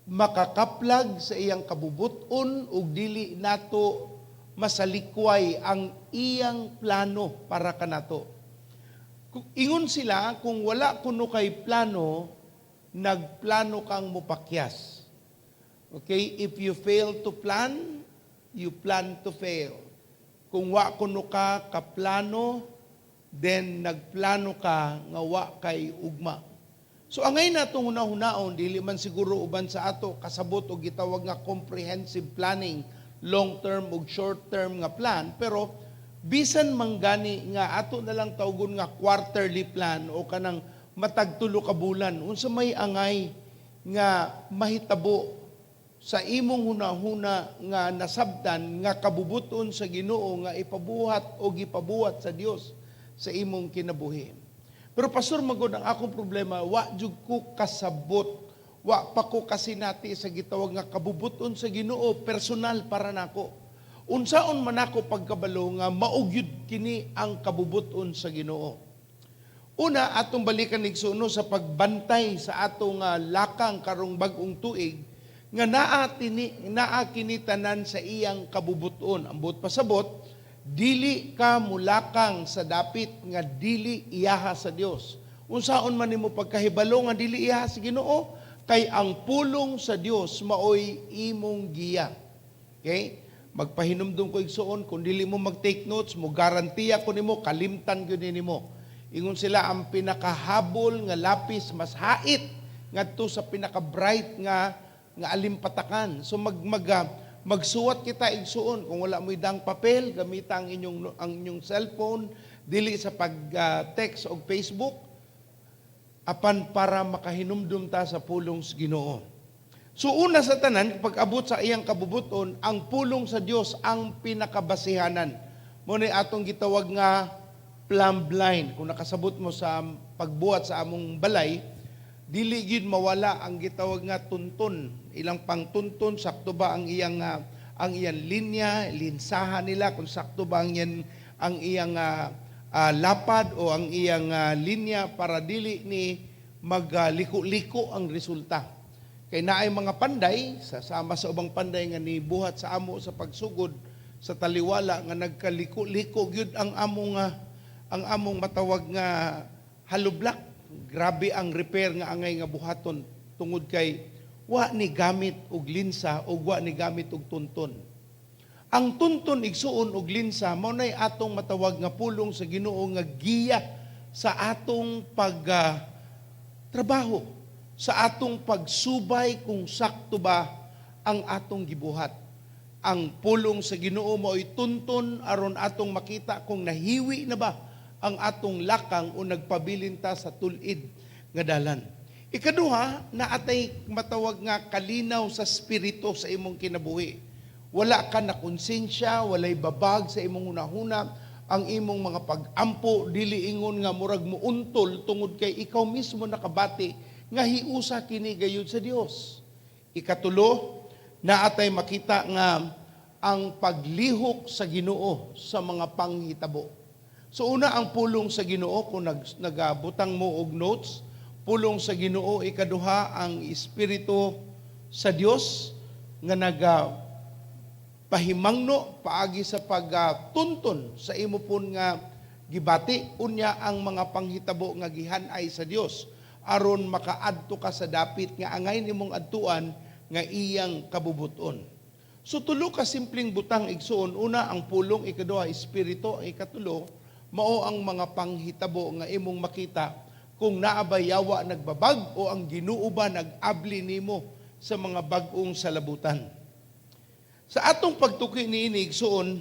makakaplag sa iyang kabubuton ug dili nato masalikway ang iyang plano para kanato. Ingon sila, kung wala kuno kay plano, nagplano kang mopakyas. Okay? If you fail to plan, you plan to fail. Kung wa kuno ka kaplano, then nagplano ka nga wa kay ugma. So angay natong hunahunaon, dili man siguro uban sa ato kasabot og gitawag nga comprehensive planning, long term ug short term nga plan, pero bisan manggani nga ato na lang tawgon nga quarterly plan o kanang matag tulo ka bulan, unsa may angay nga mahitabo sa imong hunahuna nga nasabtan nga kabubuton sa Ginoo nga ipabuhat o gipabuhat sa Dios sa imong kinabuhi. Pero pastor magod ang akong problema, wa jud ko kasabot, wa pa ko kasinati sa gitawag nga kabubuton sa Ginoo personal para nako. Unsaon man ako pagkabalo nga maugyud kini ang kabubuton sa Ginoo. Una, atong balikan igsuno sa pagbantay sa atong lakang karong bag-ong tuig nga naa kini tanan sa iyang kabubuton. Ang buot pasabot, dili ka mulakang sa dapit nga dili iyaha sa Dios. Unsaon man nimo pagkahibalo nga dili iyaha sa Ginoo, kay ang pulong sa Dios maoy imong giya. Okay? Magpahinumdum ko igsuon, kung dili mo mag-take notes, mo garantiya ko nimo kalimtan gyud nimo. Ingon sila ang pinakahabol nga lapis mas hait ngadto sa pinaka-bright nga nga alimpatakan. So mag mag magsuwat kita, igsuon. Kung wala mo'y dang papel, gamita ang inyong cellphone, dili sa pag text og Facebook, apan para makahinumdum ta sa pulong sa Ginoo. So una sa tanan, pag abot sa iyang kabubuton, ang pulong sa Dios ang pinakabasihanan. Mao ni atong gitawag nga plumb line. Kung nakasabot mo sa pagbuhat sa among balay, dili gyud mawala ang gitawag nga tunton. Ilang pangtunton, sakto ba ang iyang linya, linsahan nila kung sakto ba ang iyang lapad o ang iyang linya para dili ni magliko-liko ang resulta. Kay naay mga panday, sa sama sa ubang panday nga nibuhat sa amo sa pagsugod sa taliwala nga nagkaliko-liko gyud ang among matawag nga hollow block. Grabe ang repair nga angay nga buhaton tungod kay wa ni gamit og linsa ug wa ni gamit og tunton. Ang tunton, igsuon, og linsa mao nay atong matawag nga pulong sa Ginoo nga giya sa atong pag trabaho, sa atong pagsubay kung sakto ba ang atong gibuhat. Ang pulong sa Ginoo mao'y tunton aron atong makita kung nahiwi na ba ang atong lakang o nagpabilin ta sa tul-id nga dalan. Ikaduha, naatay matawag nga kalinaw sa spirito sa imong kinabuhi. Wala ka na konsensya, walay babag sa imong hunahuna, ang imong mga pag-ampo dili ingon nga murag muuntol tungod kay ikaw mismo nakabati nga hiusa kini gayud sa Dios. Ikatulo, naatay makita nga ang paglihok sa Ginoo sa mga panghitabo. So una, ang pulong sa Ginoo. Kung nagabutang mo og notes, pulong sa Ginoo; ikaduha, ang espiritu sa Dios nga naga pahimangno paagi sa pagtunton sa imo pun nga gibati; unya ang mga panghitabo nga gihanay sa Dios aron makaadto ka sa dapit nga angay nimong adtuan nga iyang kabubuton. So tulo ka simpleng butang, igsuon. Una, ang pulong; ikaduha, espiritu; ang ikatulo mao ang mga panghitabo nga imong makita kung naa ba yawa nagbabag o ang Ginoo ba nag-abli nimo sa mga bag-ong salabutan. Sa atong pagtuki niini, igsuon,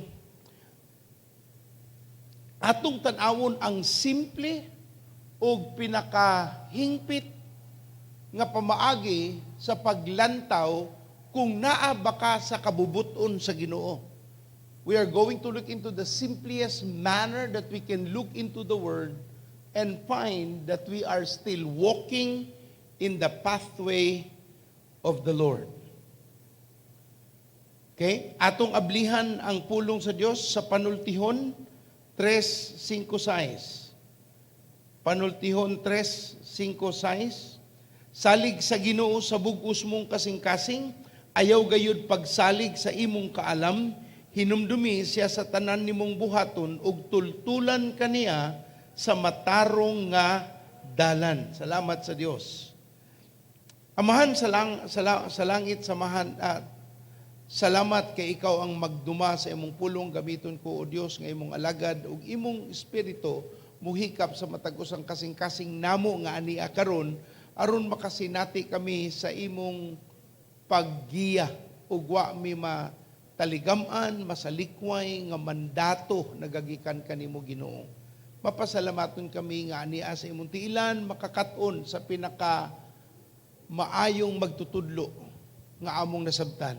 atong tan-awon ang simple og pinakahingpit nga pamaagi sa paglantaw kung naa ba ka sa kabubuton sa Ginoo. We are going to look into the simplest manner that we can look into the Word and find that we are still walking in the pathway of the Lord. Okay? Atong ablihan ang pulong sa Dios sa Panultihon 3:5-6. Panultihon 3:5-6. "Salig sa Ginoo sa bug-os mong kasing-kasing, ayaw gayud pagsalig sa imong kaalam, hinumdumi siya sa tanan nimong buhaton ug tultulan kaniya sa matarong nga dalan." Salamat sa Dios. Amahan sa langit, samahan at salamat kay ikaw ang magduma sa imong pulong. Gamiton ko, O Dios, nga imong alagad ug imong espiritu muhikap sa matag usang kasing-kasing namo nga ania karon aron makasinati kami sa imong paggiya ug wa mi mataligam-an, masalikway nga mandato nagagikan kanimo, Ginoo. Mapasalamaton kami nga ania sa imong tiilan makakat-on sa pinaka maayong magtutudlo nga among nasabtan.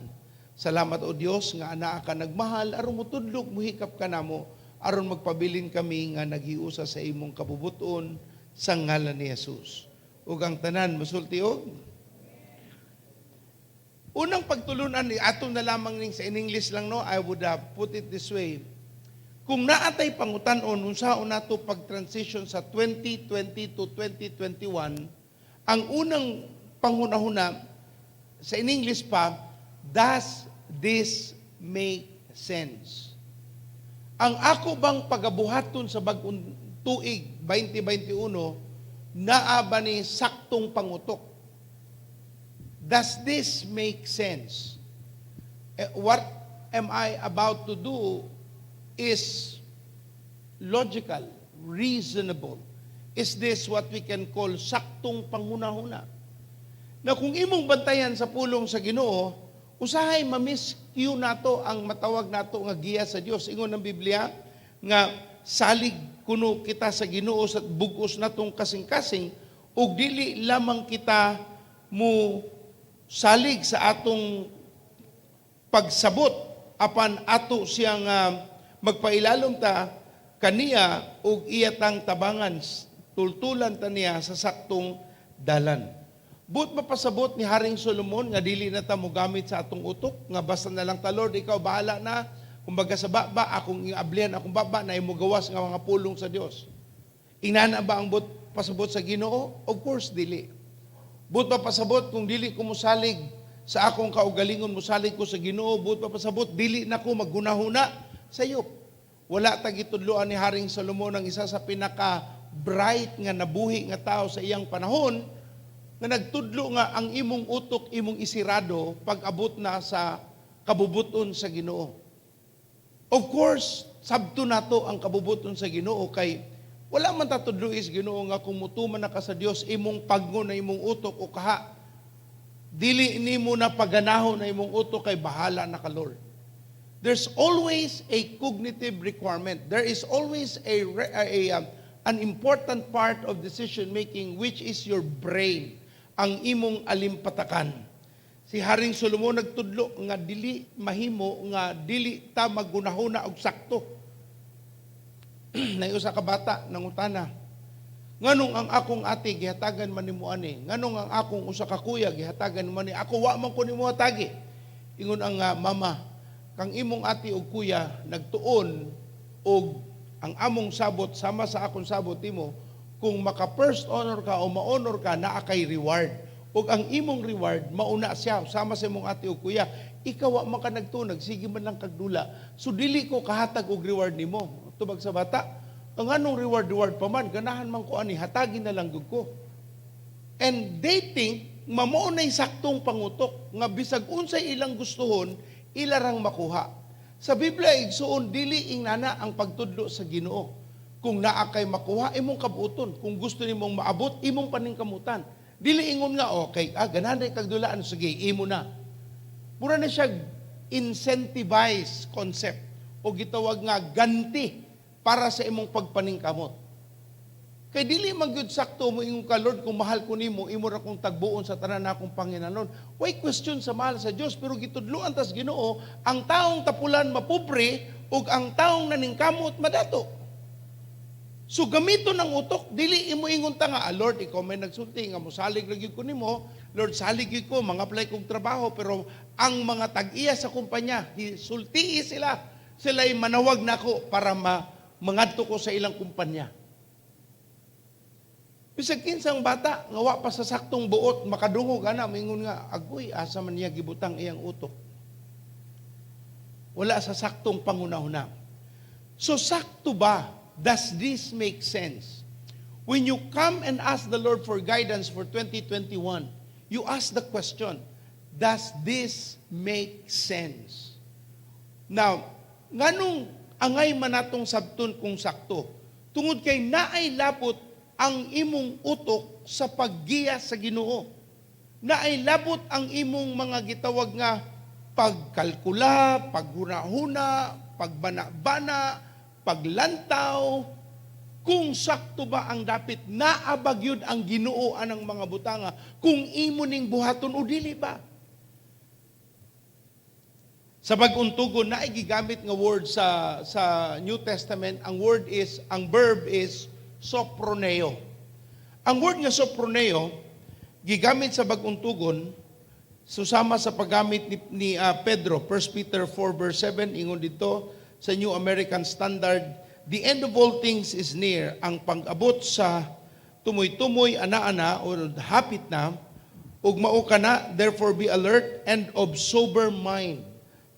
Salamat, O Dios, nga anaa ka nagmahal aron mutudlok, muhikap ka namo aron magpabilin kami nga naghiusa sa imong kabubuton sa ngalan ni Jesus. Ug ang tanan musulti og unang pagtulunan ni ato na lamang ning sa in English lang, no? I would put it this way: Kung naatay pangutan-on unsaon nato pag-transition sa 2020 to 2021, ang unang panghunahuna sa in English pa, does this make sense? Ang ako bang pagabuhaton sa bag-ong tuig 2021, naa ba ni saktong pangutok? Does this make sense? Eh, what am I about to do is logical, reasonable. Is this what we can call saktong panghunahuna? Na kung imong bantayan sa pulong sa Ginoo, usahay ma-miscue nato ang matawag nato nga giya sa Dios. Ingon ng Biblia nga salig kuno kita sa Ginoo sa bug-os natong kasing-kasing ug dili lamang kita mo salig sa atong pagsabot, apan ato siyang magpailalom ta kaniya ug iya tang tabangan, tultulan ta niya sa saktong dalan. Buot mapasabot ni Haring Solomon nga dili na ta mogamit sa atong utok, nga basta na lang ta, "Lord, ikaw bahala na." Kumbaga sa baba, akong iablihan akong baba na imo gawas nga mga pulong sa Dios. Inana ba ang buot pasabot sa Ginoo? Of course dili. Buot mapasabot kung dili ko mosalig sa akong kaugalingon, mosalig ko sa Ginoo, buot mapasabot dili na ko maggunahuna? Sayop. Wala ta gitudloan ni Haring Solomon, ang isa sa pinaka bright nga nabuhi nga tao sa iyang panahon, nga nagtudlo nga ang imong utok imong isirado pag abot na sa kabubuton sa Ginoo. Of course, sabto nato ang kabubuton sa Ginoo kay wala man ta tudloi sa Ginoo nga kung mutuman na ka sa Dios, imong paggo na imong utok o kaha dili nimo na paganahon na imong utok kay bahala na ka, Lord. There's always a cognitive requirement. There is always a, re- a an important part of decision making, which is your brain, ang imong alimpatakan. Si Haring Solomon nagtudlo nga dili mahimo nga dili ta maggunahuna og sakto. Nay usa ka bata nangutana, "Nganong ang akong ate gihatagan man nimo ani? Nganong ang akong usa ka kuya gihatagan man ni? Ako wa man ko nimo hatagi." Ingon ang mama, "Kang imong ate ug kuya nagtuon og ang among sabot sama sa akong sabot nimo, kung maka first honor ka o ma-honor ka, naa kay reward. Ug ang imong reward mauna siya sama sa imong ate ug kuya. Ikaw wa man ka nagtuon, sige man lang kagdula. So dili ko kahatag og reward nimo." Tubag sa bata, "Ang anong reward reward pa man, ganahan man ko ani, hatagin na lang gud ko." And they think mao nay saktong pangutok nga bisag unsay ilang gustuhon, ila rang makuha. Sa Biblia, igsuon, dili ingnana ang pagtudlo sa Ginoo. Kung naa kay makuha, imong kabuton. Kung gusto nimong maabot, imong paningkamutan. Dili ingon nga, "Okay, ganahan ray kag dulaan, sige, imo na." Mura na siya incentivize concept o gitawag nga ganti para sa imong pagpaningkamot. Kay dili man gyud sakto mo ingon ka, "Lord, kung mahal ko nimo, imo ra kong tagbuon sa tanan akong panginahanglanon." Way question sa mahal sa Dios, pero gitudloan tas Ginoo, ang taong tapulan mapobre ug ang taong naningkamot madato. So gamiton ang utok, dili imo ingon ta nga, "Ah, Lord, ikaw may nagsulti nga mosalig ra gyud ko nimo. Lord, salig gyud ko, mga-apply kog trabaho, pero ang mga tag-iya sa kumpanya, sultii sila. Sila'y manawag nako para mangadto ko sa ilang kumpanya." Bisag kinsang bata nga wa pa sa saktong buot makadungog ana, moingon nga, "Agoy, asa man niya gibutang iyang utok?" Wala sa saktong pangunahuna. So sakto ba? Does this make sense? When you come and ask the Lord for guidance for 2021, you ask the question, "Does this make sense?" Now, nganong angay man natong sabton kung sakto? Tungod kay naay labot ang imong utok sa paggiya sa Ginoo. Naay labot ang imong mga gitawag nga pagkalkula, paghuna-huna, pagbana-bana, paglantaw, kung sakto ba ang dapit, naa ba gyud ang Ginoo anang mga butanga, kung imo ning buhaton o dili ba. Sa Bag-ong Tugon, naay gigamit nga word sa New Testament, ang word is, ang verb is soproneo. Ang word nga soproneo, gigamit sa Bag-ong Tugon, susama sa paggamit ni Pedro, 1 Peter 4 verse 7, ingon dito sa New American Standard, "The end of all things is near," ang pag-abot sa tumoy-tumoy ana-ana o hapit na, ug mao kana, "therefore be alert and of sober mind."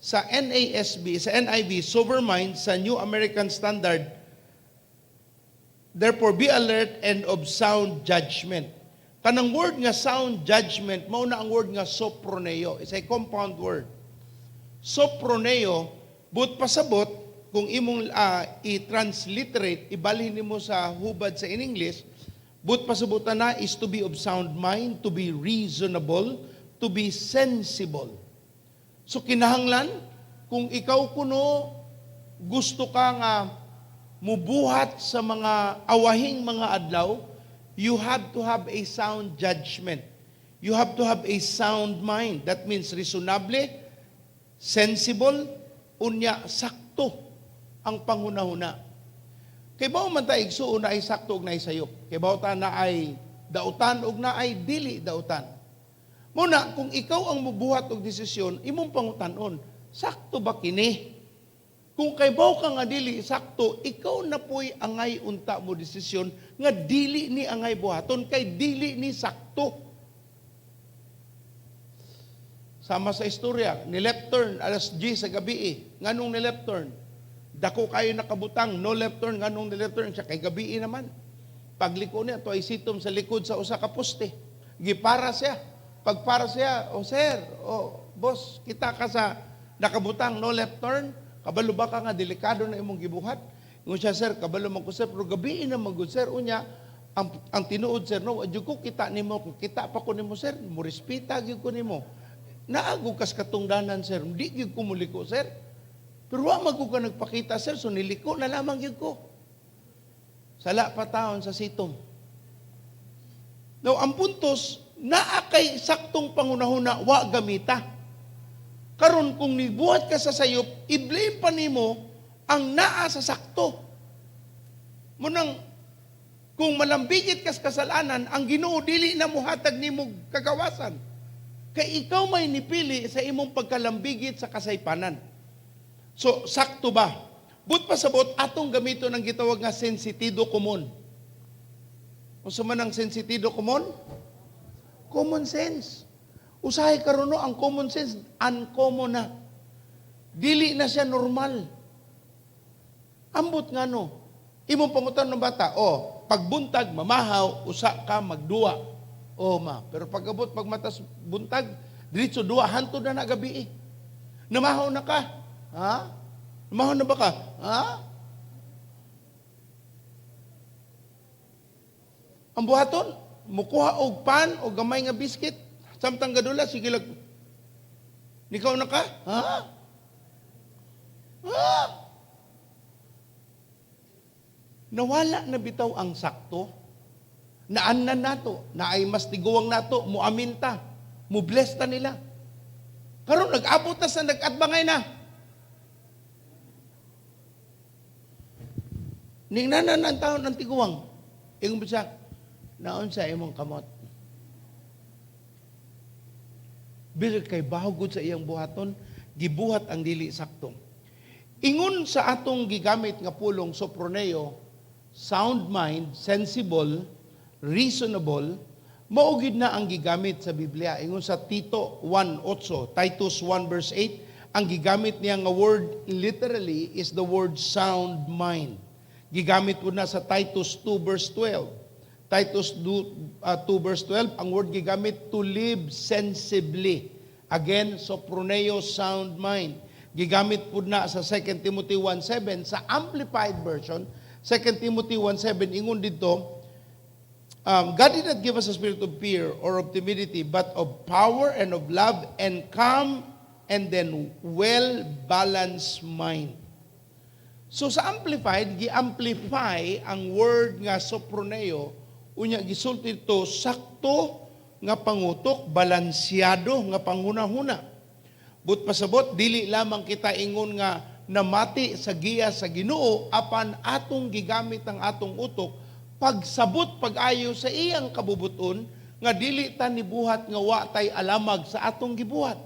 Sa NASB, sa NIV, sober mind, sa New American Standard, "therefore be alert and of sound judgment." Kanang word nga sound judgment, mao na ang word nga soproneo. It's a compound word. Soproneo, buot pasabot, kung imong i-transliterate, ibalhin nimo sa hubad sa in English, Buot pasabot ana is to be of sound mind, to be reasonable, to be sensible. So kinahanglan, kung ikaw kuno gusto ka nga mubuhat sa mga awahing mga adlaw, you have to have a sound judgment. You have to have a sound mind. That means reasonable, sensible, unya sakto ang panghunahuna. Kay bao man ta, igsuon, naay sakto ug naay sayop. Kay bao ta naay dautan ug naay dili dautan. Muna kung ikaw ang mubuhat og desisyon, imong pangutan-on, sakto ba kini? Kung kay bao ka nga dili sakto, ikaw na po'y angay unta mo desisyon nga dili ni angay buhaton kay dili ni sakto. Sama sa istorya, ni left turn alas 10 sa gabi eh. Nganong ni left turn? Dako kayo nakabutang, no left turn, nganong ni left turn siya kay gabi naman. Pagliko niya, to ay sitom sa likod sa usa ka poste. Gipara siya. Pagpara siya, "Oh sir, oh boss, kita ka sa nakabutang no left turn, kabalo ba ka nga delikado na imong gibuhat?" Ingon siya, "Sir, kabalo man ko sir, pero gabi na man gud sir, unya, ang tinuod sir, no, jud ko kita nimo, kung kita pa ko nimo sir, mo respeta gyud ko nimo. Naa gud kas katungdanan sir, di gyud ko muliko sir. Pero wa man ka nagpakita sir, so niliko na lamang gyud ko." Sala pa taon sa sitom. Now, ang puntos, naa kay saktong pangunahuna, wa gamita. Karon kung nibuhat ka sa sayop, i-blame pa nimo ang naa sa sakto. Munang kung malambigit kas kasalanan, ang Ginoo dili na muhatag nimo kagawasan. Kay ikaw may nipili sa imong pagkalambigit sa kasaypanan. So, sakto ba? Buot pasabot, atong gamiton ang gitawag nga sensitido komon. Unsa man ang sensitido komon? Common sense. Usahay karon no, ang common sense uncommon na. Dili na siya normal. Ambot nga no. Imong pangutan ng bata, "Oh, pagbuntag mamahaw, usa ka magduwa." "Oh ma," pero pag-abot pag matas buntag, diretso duwa hantod na na gabi eh. "Namahaw na ka?" "Ha?" "Namahaw na ba ka?" "Ha?" Ang buhaton, mukuha og pan o gamay nga biscuit, samtang gadula, sige lag, "Nikaw na ka?" "Ha?" "Ha?" Nawala na bitaw ang sakto. Naanan nato, naay mas tiguang nato, muaminta, mu-bless ta nila. Karon nag-abot na sa nag-atbangay na. Ningnanan ang taon ng tiguang. Ingon ba siya, "Naon sa imong kamot?" Bisag kay bahugod sa iyang buhaton, gibuhat ang dili sakto. Ingon sa atong gigamit nga pulong soproneo, sound mind, sensible, reasonable, mao gid na ang gigamit sa Biblia. Ingon sa Tito 1:8, Titus 1 verse 8, ang gigamit niya nga word literally is the word sound mind. Gigamit po na sa Titus 2 verse 12. Titus 2 verse 12, ang word gigamit to live sensibly. Again, soproneo, sound mind. Gigamit po na sa 2 Timothy 1:7 sa Amplified Version. 2 Timothy 1:7, ingon dito, God did not give us a spirit of fear or of timidity, but of power and of love and calm and then well-balanced mind. So sa Amplified, gi-amplify ang word nga soproneo, unya gisulti ito, sakto nga pangutok, balansyado nga panghunahuna. Buot pasabot, dili lamang kita ingon nga namati sa giya sa Ginoo, apan atong gigamit ang atong utok pagsabot pag-ayo sa iyang kabubuton nga dili ta nibuhat nga wa tay alamag sa atong gibuhat.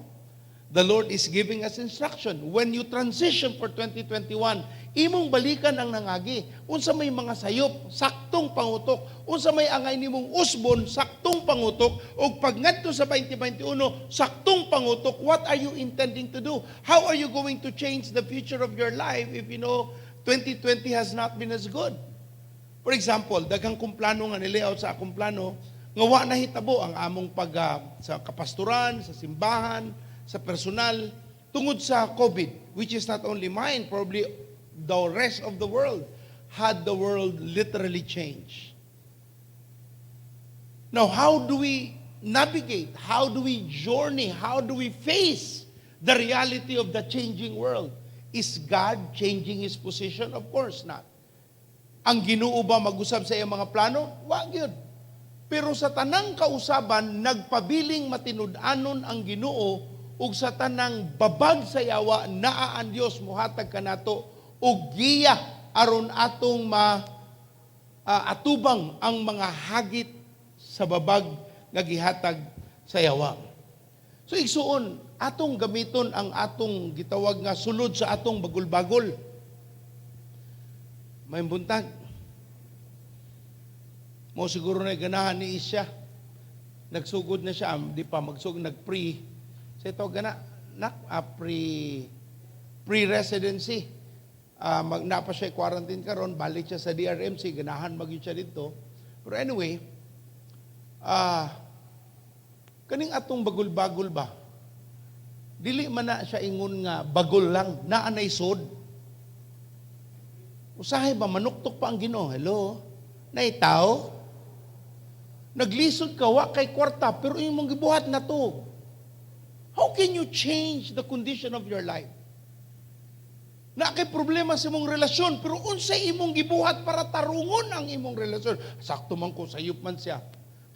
The Lord is giving us instruction. When you transition for 2021, imong balikan ang nangagi. Unsa may mga sayop, saktong pangutok. Unsa may angay nimong usbon, saktong pangutok. Og pagngadto sa 2021, saktong pangutok. What are you intending to do? How are you going to change the future of your life if you know 2020 has not been as good? For example, daghang kong plano nga nilayout sa akong plano, nga wa nahitabo ang among pag sa kapastoran, sa simbahan, sa personal, tungod sa COVID, which is not only mine, probably the rest of the world, had the world literally changed. Now, how do we navigate? How do we journey? How do we face the reality of the changing world? Is God changing His position? Of course not. Ang Ginoo ba mag-usab sa iyang mga plano? Wa gyud. Pero sa tanang kausaban, nagpabiling matinud-anon ang Ginoo ug sa tanang babag sa yawa, naa ang Dios muhatag kanato og giya aron atong ma atubang ang mga hagit sa babag nga gihatag sa yawa. So igsuon, atong gamiton ang atong gitawag nga sulod sa atong bagol-bagol. May buntag. Mo siguro na ganahan ni Isya. Nagsugod na siya, di pa magsugod, nag-pre. Sa ito, gana, nak, pre-residency. Mag, napa siya quarantine karon, balik siya sa DRMC, ganahan magyud siya dito. Pero anyway, kaning atong bagol-bagol ba? Dili man na siya ingon nga bagol lang, naa nay sod. Usahay ba manuktok pa ang Ginoo? Hello? Nay tao? Naglisod ka, wa kay kwarta, pero imong gibuhat na to. How can you change the condition of your life? Na kay problema sa imong relasyon, pero unsay imong gibuhat para tarungon ang imong relasyon? Sakto man ko, sayop man siya.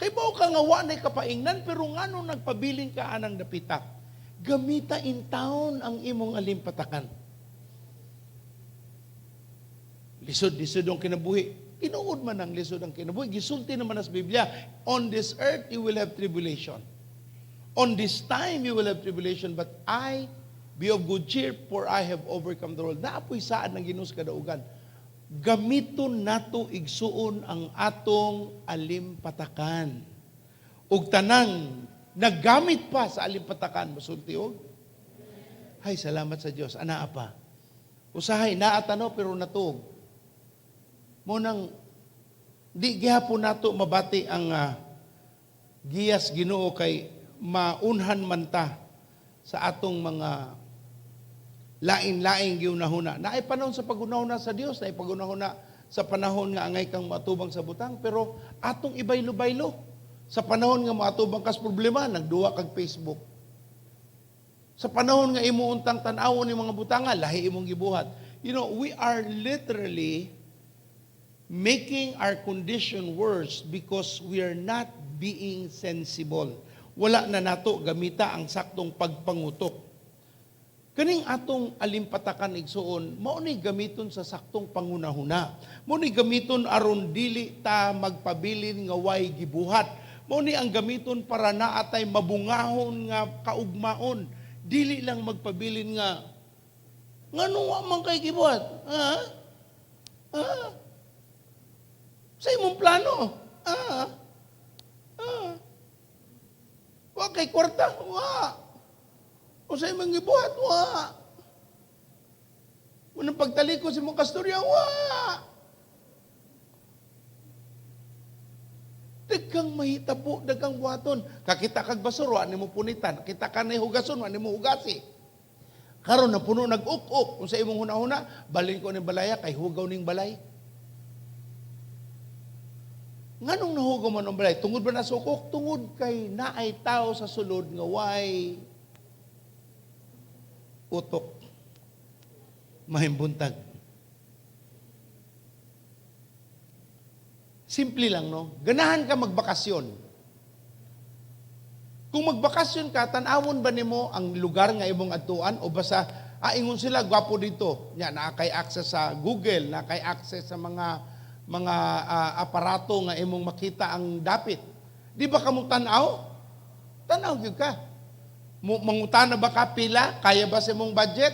Kay bao ka nga wa nay kapaingnan, pero ngano nagpabilin ka anang dapita? Gamita in town ang imong alimpatakan. Lisod-lisod ang kinabuhi. Tinuod man ang lisod ang kinabuhi. Gisulti naman sa Biblia, on this earth you will have tribulation. On this time you will have tribulation, but I be of good cheer, for I have overcome the world. Naapoy saad ng Ginoo sa kadaugan. Gamiton nato, igsuon, ang atong alimpatakan. Ug tanang naggamit pa sa alimpatakan, masulti og, "Hay, salamat sa Dios, anaa pa." Usahay naa tano pero natuog. Mo nang di gihapon nato mabati ang giyas Ginoo kay maunhan man ta sa atong mga lain-laing giunahuna. Naay panahon sa pagunahuna sa Dios, naay pagunahuna sa panahon nga angay kang matubang sa butang, pero atong ibaylo-baylo. Sa panahon nga moatubang kas problema, nagduwa kag Facebook. Sa panahon nga imo untang tan-awon ni mga butanga, lahi imong gibuhat. We are literally making our condition worse because we are not being sensible. Wala na nato gamita ang saktong pagpangutok. Kaning atong alimpatakan, igsuon, mao ni gamiton sa saktong pangunahuna. Mao ni gamiton aron dili ta magpabilin nga way gibuhat. Mao ni ang gamiton para naatay mabungahon nga kaugmaon. Dili lang magpabilin nga ngano wa man kay gibuhat? Ha? Ha? Sa imong plano? Ha? Ha? Wa kay kwarta? Wa. O sa imong gibuhat? Wa. Unang pagtaliko sa imong kastorya? Wa. Daghang mahitabo, daghang buhaton. Kakita kag basura, wa nimo punitan. Kita ka na hugason, wa nimo hugasi. Karon na puno nag-uk-uk. Kung sa imong hunahuna, balin ko ning balaya kay hugaw ning balay. Nganong nahugaw man ang balay? Tungod ba nasukok? Tungod kay naay tao sa sulod nga way utok. Mahimbuntage. Simple lang, no? Ganahan ka magbakasyon. Kung magbakasyon ka, tan-awon ba nimo ang lugar nga imong adtuan o basta ingon sila gwapo dito. Nya naa kay access sa Google, naa kay access sa mga aparato nga imong makita ang dapit. Di ba kamo tan-aw? Tan-aw gyud ka. Mangutana ba ka pila? Kaya ba sa imong budget?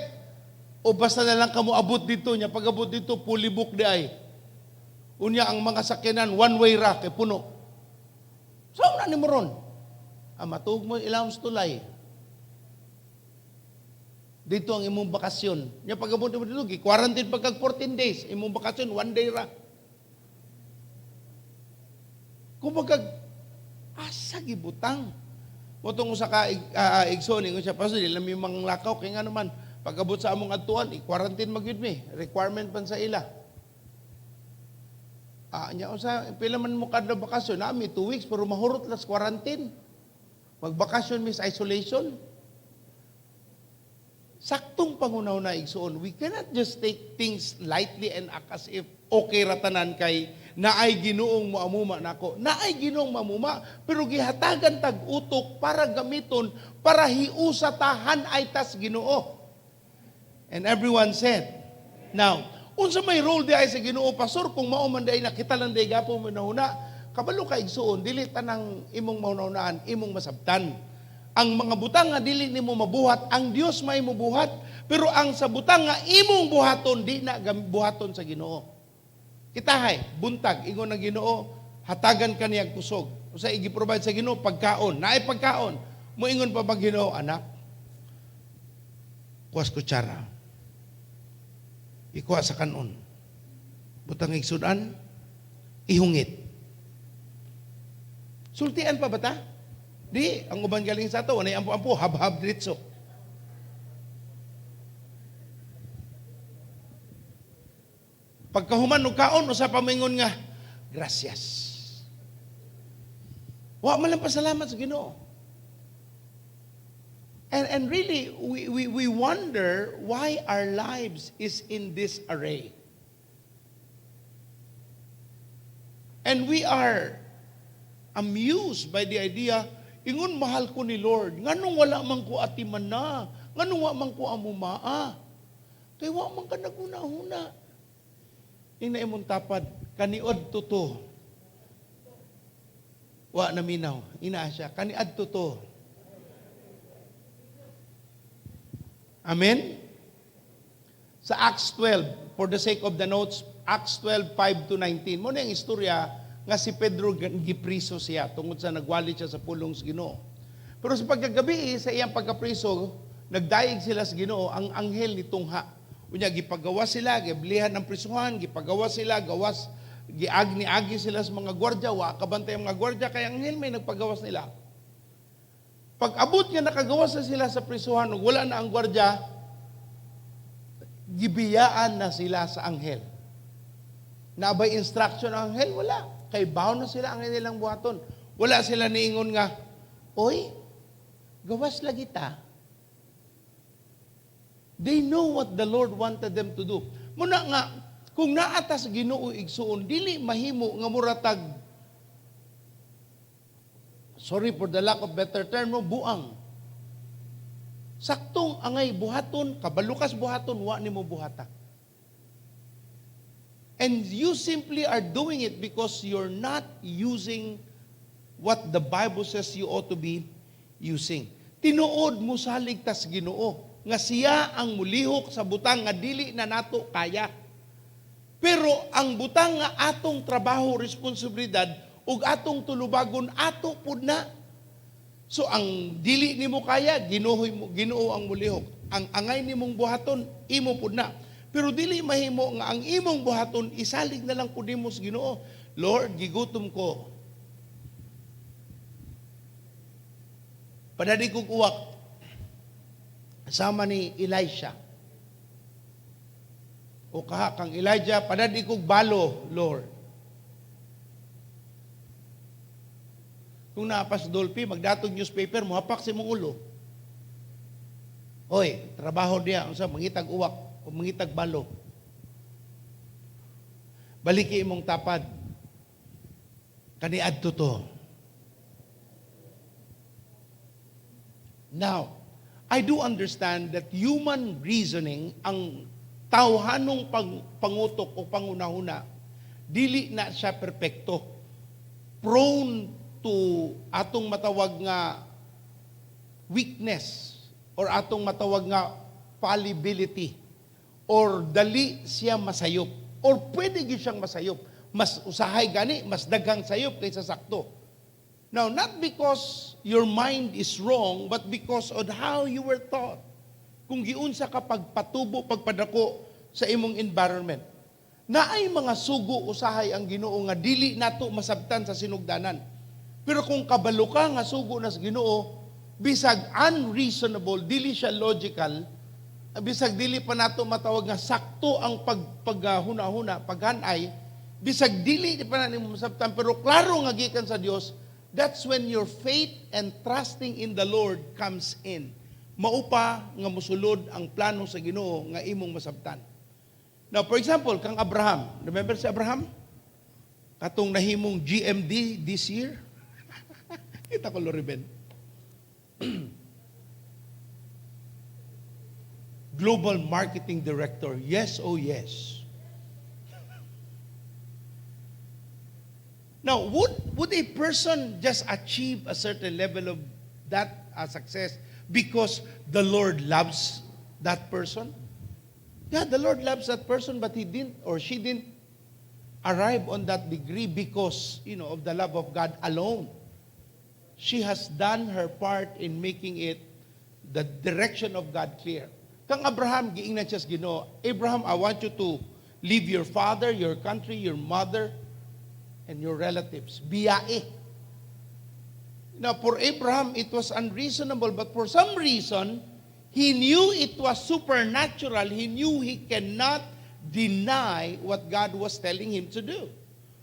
O basta na lang kamo abot dito nya pag abot dito fully book di ay. Unya ang mga sakyanan one way ra kay puno. So na nimo ron? Matuog mo ilawom sa tulay. Dito ang imong bakasyon. Nya pag abot mo dito, gi-quarantine pagkag 14 days, imong bakasyon one day ra. Kumbaga, asa gibutang. Motong usa ka igsoon ingon siya, "Pastor, di lang mi manglakaw kay nga naman pag-abot sa among adtuan, i-quarantine magyud mi, requirement pan sa ila." Ah, nya unsa pila man mo kada bakasyon? Nami 2 weeks pero mahurot las quarantine. Magbakasyon mis isolation. Saktong panghunahuna, igsuon. We cannot just take things lightly and act as if okay ra tanan kay naay Ginoong moamuma nako. Naay Ginoong mamuma, pero gihatagan tag utok para gamiton para hiusa ta han-ay tas Ginoo. And everyone said, now, unsa may role di ay sa Ginoo, pastor, kung mao man diay nakita lang diay gapon mo nahuna? Kabalo ka, igsuon, dili tanang imong mahunahunaan imong masabtan. Ang mga butang nga dili nimo mabuhat, ang Dios may mobuhat, pero ang sa butang nga imong buhaton, di na buhaton sa Ginoo. Kitahay, buntag, ingon ng Ginoo, hatagan ka niya kusog. Usa igi-provide sa Ginoo pagkaon, naay pagkaon. Moingon pa ba Ginoo, "Anak, kuwas kutsara. Ikuha sa kanon. Butang igsudan, ihungit"? Sultian pa ba ta? Di, ang uban galing sa ato, wanay ampo-ampo, hab-hab diretso. Pagkahuman og kaon, usa pa moingon nga, "Gracias"? Wa man lang pasalamat sa Ginoo. And really, we wonder why our lives is in this array. And we are amused by the idea, ingon mahal ko ni Lord, nganong wala man ko atiman na, nganong wa man ko amumaa? Kay wa man ka naghuna-huna. Ina imong tapad, kaniod to to. Wa na minaw, ina siya, kaniad to to. Amen? Sa Acts 12, for the sake of the notes, Acts 12, 5 to 19. Mao na ang istorya nga si Pedro gipriso siya tungod sa nagwali siya sa pulong sa Ginoo. Pero sa pagkagabi sa iyang pagkapriso, nagdayeg sila sa Ginoo, ang anghel ni tungha. Unya gipagawa sila, giblihan ang prisuhan, gipagawa sila, gawas giag ni-agi sila sa mga gwardiya, wa kabantay ang mga gwardiya kay anghel may nagpagawas nila. Pag abot nga nakagawas na sila sa prisuhan ug wala na ang gwardiya, gibiyaan na sila sa anghel. Nabay instruction ang anghel? Wala. Kay bound na sila ang ilang buhaton. Wala sila niingon nga, "Oy, gawas lagi ta." They know what the Lord wanted them to do. Muna nga, kung naa ta sa Ginoo, igsuon, dili mahimo nga muratag, sorry for the lack of better term, no, buang. Saktong angay buhaton, kabalukas buhaton, wa nimo buhata. And you simply are doing it because you're not using what the Bible says you ought to be using. Tinuod mo salig tas Ginoo nga siya ang mulihok sa butang nga dili na nato kaya. Pero ang butang nga atong trabaho, responsibilidad ug atong tulubagon, ato pud na. So ang dili nimo kaya, Ginoo mo, Ginoo ang mulihok. Ang angay nimong buhaton, imo pud na. Pero dili mahimo nga ang imong buhaton isalig na lang pud nimo sa Ginoo. "Lord, gigutom ko. Padadi kog uwak." Sama ni Elisha. O kaha kang Elijah, "Padadi kog balo, Lord." Kung naa pa sa Dolphy, magdatog newspaper, muhapak sa imong ulo. "Hoy, trabaho diya, unsa mangitag uwak o mangitag balo." Baliki imong tapad. Kaniadto to. Now, I do understand that human reasoning, ang tawhanong pangutok o pangunahuna, dili na siya perpekto. Prone to atong matawag nga weakness or atong matawag nga fallibility or dali siya masayop or pwede gyud siyang masayop. Mas usahay gani, mas daghang sayop kaysa sakto. Now, not because your mind is wrong, but because of how you were taught. Kung giunsa ka pagpatubo, pagpadako sa imong environment. Naay mga sugo usahay ang Ginoo nga dili nato masabtan sa sinugdanan. Pero kung kabalo ka nga sugo na sa Ginoo, bisag unreasonable, dili siya logical, bisag dili pa nato matawag nga sakto ang paghuna-huna, paghanay, Bisag dili pa na nimo masabtan, pero klaro nga gikan sa Dios, that's when your faith and trusting in the Lord comes in. Mao pa nga musulod ang plano sa Ginoo nga imong masabtan. Now, for example, kang Abraham. Remember si Abraham? Katong nahimong GMD this year. Kita ko, Loriben. Global Marketing Director. Yes, oh yes. Now, would a person just achieve a certain level of that success because the Lord loves that person? Yeah, the Lord loves that person, but he didn't or she didn't arrive on that degree because of the love of God alone. She has done her part in making it the direction of God clear. Kang Abraham, giingnan siya sa Ginoo, "Abraham, I want you to leave your father, your country, your mother, and your relatives." Biyae. Now, for Abraham, it was unreasonable, but for some reason, he knew it was supernatural. He knew he cannot deny what God was telling him to do.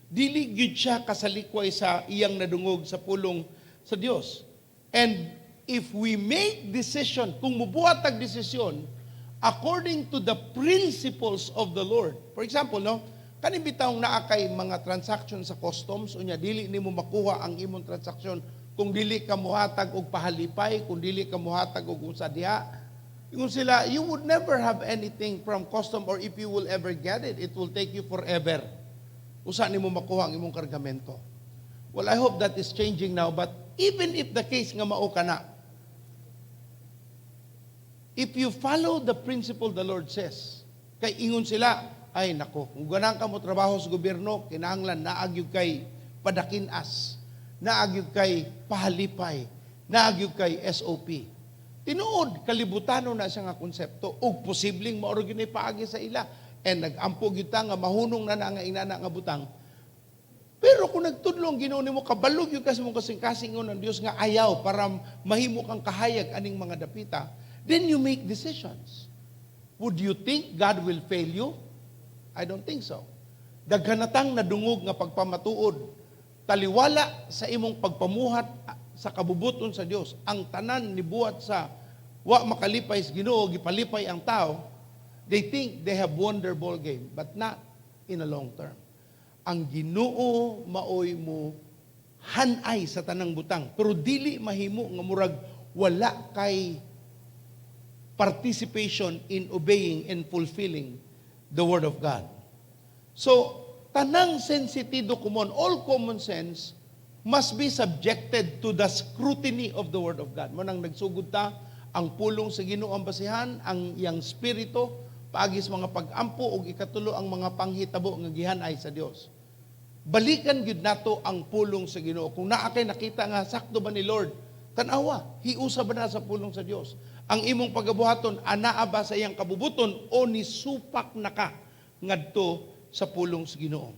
Dili gyud siya kasalikway sa iyang nadungog sa pulong sa Dios. And if we make decision, kung mubuhat tag desisyon, according to the principles of the Lord. For example, no, kaning bitawng naa kay mga transaction sa customs, unya dili nimo makuha ang imong transaction kung dili ka muhatag og pahalipay, kung dili ka muhatag og unsa diha. Ingon sila, you would never have anything from custom, or if you will ever get it, it will take you forever. Usa nimo makuha ang imong kargamento. Well, I hope that is changing now, but even if the case nga mao ka na, if you follow the principle the Lord says, kay ingon sila, "Ay nako, kung ganahan ka mo trabaho sa gobyerno, kinahanglan naa gyud kay padakinas, naa gyud kay pahalipay, naa gyud kay SOP." Tinuod, kalibutano na siya nga konsepto, ug posibleng mao gyud paagi sa ila. And nag-ampo gyud ta nga mahunong na na nga inana nga butang. Pero kung nagtudlo ang Ginoo nimo, kabalo gyud ka sa imong kasing-kasing ng Dios nga ayaw para mahimo kang kahayag aning mga dapita, then you make decisions. Would you think God will fail you? I don't think so. Daghanatang nadungog nga pagpamatuod, taliwala sa imong pagpamuhat sa kabubuton sa Dios, ang tanan nibuhat sa wa makalipay sa Ginoo, gipalipay ang tao, they think they have won their ball game, but not in a long term. Ang Ginoo maoy mo hanay sa tanang butang, pero dili mahimo nga murag wala kay participation in obeying and fulfilling the Word of God. So, tanang sensitido komon, all common sense, must be subjected to the scrutiny of the Word of God. Mao nang nagsugod ta, ang pulong sa Ginoo ang basihan, ang iyang spirito, paagi sa mga pag-ampo, ug ikatulo ang mga panghitabo nga gihanay sa Dios. Balikan gyud nato ang pulong sa Ginoo. Kung naa kay nakita nga sakto ba ni Lord, tan-awa, hiusa ba na sa pulong sa Dios? Ang imong pagabuhaton, anaa ba sa iyang kabubuton o nisupak na ka ngadto sa pulong sa Ginoo?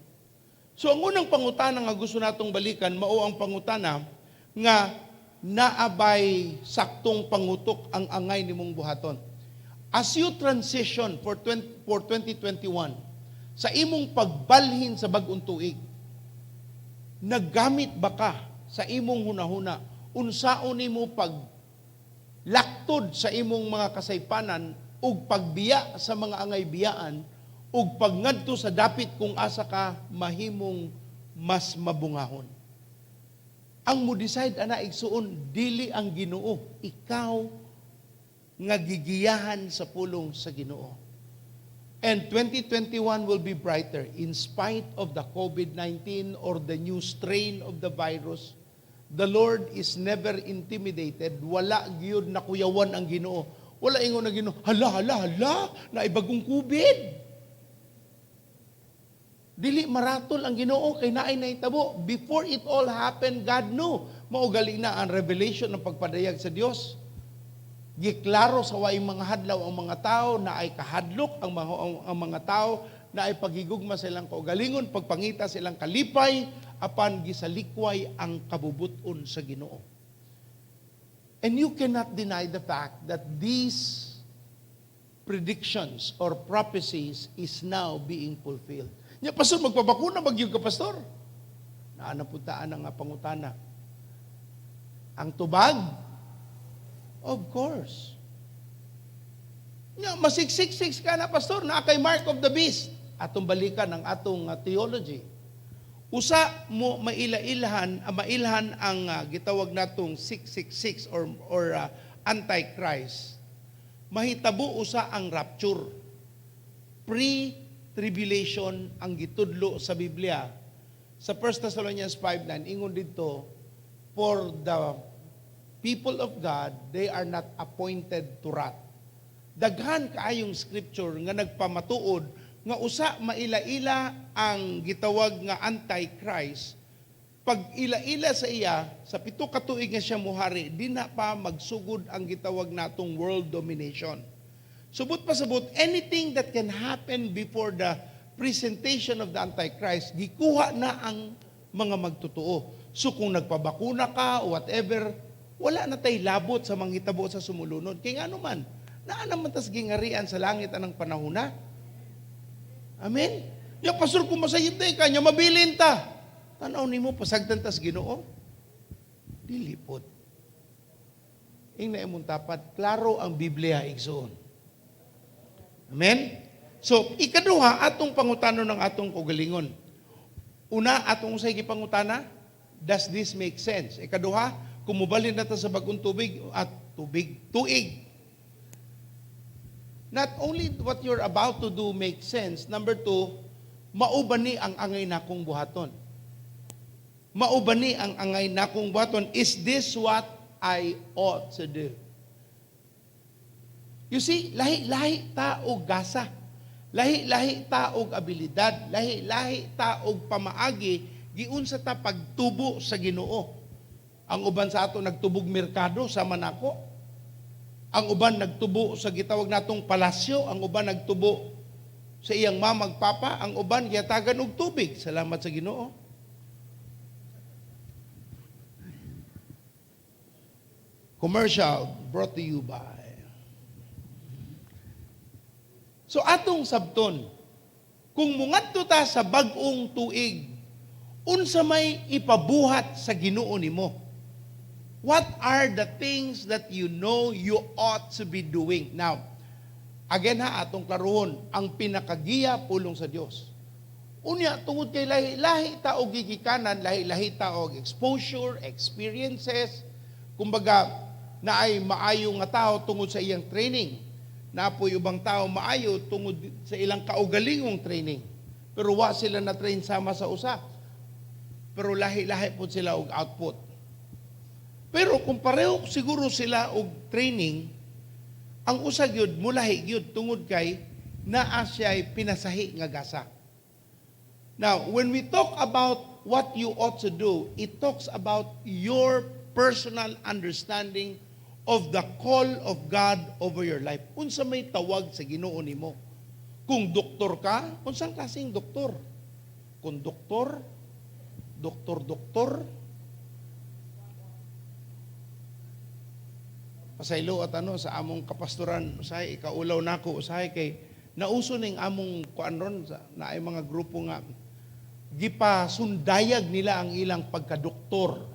So ang unang pangutana nga gusto natong balikan mao ang pangutana nga naabay saktong pangutok ang angay nimong buhaton. As you transition for 2021, sa imong pagbalhin sa bag-ong tuig, naggamit ba ka sa imong hunahuna unsaon nimo pag laktod sa imong mga kasaypanan ug pagbiya sa mga angay biyaan ug pagngadto sa dapit kung asa ka mahimong mas mabungahon? Ang mo decide ana, igsuon, dili ang Ginoo, ikaw nga gigiyahan sa pulong sa Ginoo. And 2021 will be brighter in spite of the COVID-19 or the new strain of the virus. The Lord is never intimidated. Wala gyud nakuyawan ang Ginoo. Wala ingon na Ginoo, "Hala, hala, hala, naay bagong COVID." Dili maratol ang Ginoo kay naay nahitabo. Before it all happened, God knew. Mao gali na ang revelation ng pagpadayag sa Dios. Giklaro sa waing mga hadlaw ang mga tao na ay kahadlok ang mga tao na ay paghigugma sa ilang kaugalingon, pagpangita sa ilang kalipay, apan gisalikway ang kabubuton sa Ginoo. And you cannot deny the fact that these predictions or prophecies is now being fulfilled. Nya, pastor, magpabakuna magyud ka, pastor? Naa na pud ta ana nga pangutana. Ang tubag? Of course. Nya, ma-666 ka na, pastor, naa kay mark of the beast. Atong balikan ang atong theology. Usa mo mailhan ang gitawag natong 666 or Antichrist. Mahitabo usa ang rapture. Pre-tribulation ang gitudlo sa Biblia. Sa 1 Thessalonians 5:9, ingon didto, "For the people of God, they are not appointed to wrath." Daghan kaayong scripture nga nagpamatuod nga usa maila-ila ang gitawag nga Antichrist, pag ila-ila sa iya, sa 7 ka tuig nga siya muhari, dinha pa magsugod ang gitawag natong world domination. Subot pasabot, anything that can happen before the presentation of the Antichrist, gikuha na ang mga magtotoo. So kung nagpabakuna ka o whatever, wala na tay labot sa manghitabo sa sumulunod. Kaya nga naman, naa naman tas gingarian sa langit anang panahon na. Amen? Ya, pastor, kung masayid na ka, nya mabilin ta. Tanaw nimo, pasagdan tas Ginoo. Dili pod. Ingna imong tapad, klaro ang Biblia, igsoon. Amen? So, ikaduha, atong pangutano ng atong kaugalingon. Una, atong unsay gipangutana, does this make sense? Ikaduha, kung mubalhin na ta sa bagong tubig at tubig, tuig. Not only what you're about to do makes sense, number two, mao ba ni ang angay nakong buhaton? Mao ba ni ang angay nakong buhaton? Is this what I ought to do? You see, lahi-lahi ta og gasa. Lahi-lahi ta og abilidad, lahi-lahi ta og pamaagi giunsa ta pagtubo sa Ginoo. Ang uban sa ato nagtubog merkado sama nako. Ang uban nagtubo sa gitawag natong palasyo, ang uban nagtubo sa iyang mama ug papa, ang uban gihatagan og tubig. Salamat sa Ginoo. Commercial brought to you by. So atong sabton, kung mungadto ta sa bag-ong tuig, unsa may ipabuhat sa Ginoo nimo? What are the things that you know you ought to be doing? Now, again ha, atong klaruhon, ang pinakagiya pulong sa Dios. Unya, tungod kay lahi-lahi ta og gigikanan, lahi-lahi ta og exposure, experiences, kumbaga, naay maayo nga tao tungod sa iyang training. Naa poy ubang tao maayo tungod sa ilang kaugalingong training. Pero wa sila na train sama sa usa. Pero lahi-lahi pod sila og output. Pero kung pareho siguro sila og training, ang usa gyud mulahi gyud tungod kay naa siya'y pinasahi nga gasa. Now, when we talk about what you ought to do, it talks about your personal understanding of the call of God over your life. Unsa may tawag sa Ginoo nimo? Kung doktor ka, unsang klaseng doktor? Kung doktor, doktor, doktor, pasaylo at ano sa among kapastoran, usahay ikaulaw nako, usahay kay nauso ning among kuan ron sa naay mga grupo nga gipasundayag nila ang ilang pagkadoktor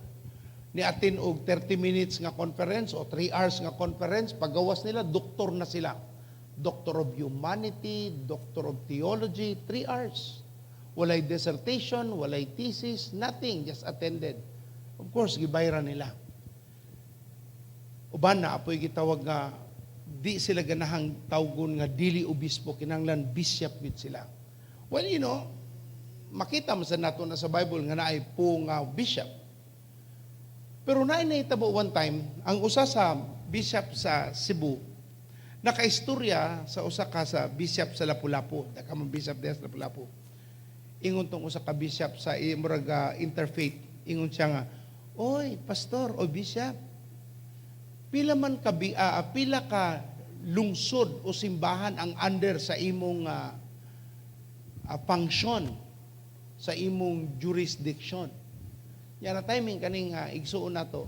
ni atin og 30 minutes nga conference o 3 hours nga conference, pagawas nila, doktor na sila. Doctor of Humanity, Doctor of Theology, 3 hours. Walay dissertation, walay thesis, nothing, just attended. Of course, gibayran nila. Uban naa poy gitawag nga di sila ganahang tawgon nga dili obispo, kinahanglan bishop gid sila. Well, makita man sa nato na sa Bible nga naay po nga bishop. Pero naay nahitabo one time, ang usa sa bishop sa Cebu, nakaistorya sa usa ka sa bishop sa Lapu-Lapu, daghan man bishop diha sa Lapu-Lapu. Ingon tong usa ka bishop sa murag interfaith, ingon siya nga, "Oy, pastor o bishop, pila ka lungsod o simbahan ang under sa imong function, sa imong jurisdiction?" Yan na timing kaning igsuon nato,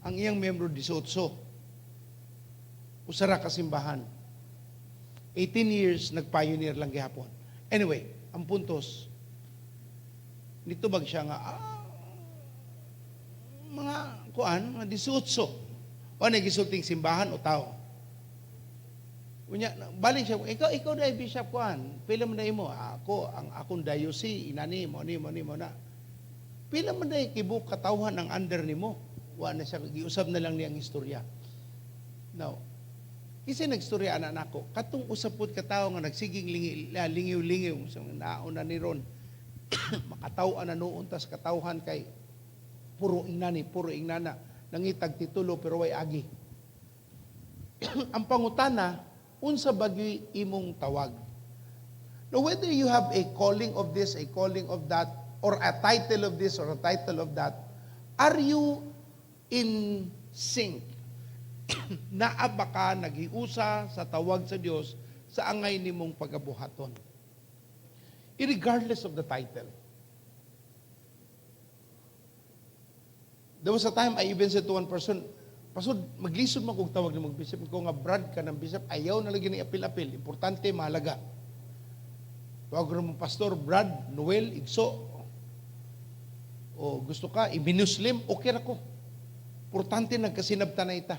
ang iyang membro 18. Usa ra ka simbahan. 18 years nagpioneer lang gihapon. Anyway, Ang puntos, nitubag siya nga, mga kuan, mga 18. O nagisulting simbahan o tao. Unya, balik siya, ikaw na bishop kuan, pila man na imo? Ako, ang akong diocese, inani, mo ni, mo ni, mo na. Pila man na kibuk katawhan ang under nimo? Wa na siya, giusab na lang niya ang istorya. Now, kasi nagstorya ana nako, katong usapot ka tawo nga nagsiging lingi, lingiw-lingiw, so nauna ni ron, makataw na noon tas katawhan kay puro ingnani, puro ingnana, nangitag titulo pero way agi. Ang pangutana, unsa bagyoy imong tawag? Now, whether you have a calling of this, a calling of that, or a title of this, or a title of that, are you in sync? Naa ba ka naghiusa sa tawag sa Dios sa angay nimong pagabuhaton? Regardless of the title. There was a time I even said to one person, "Pastor, maglisod man kog tawag nimo bishop." Ko nga brad ka ng bishop, ayaw na lagi ni apil-apil. Importante, mahalaga. Tawag mo Pastor Brad Noel Igso. O gusto ka, i-Muslim, okay ra ko. Importante nagkasinabta na ita.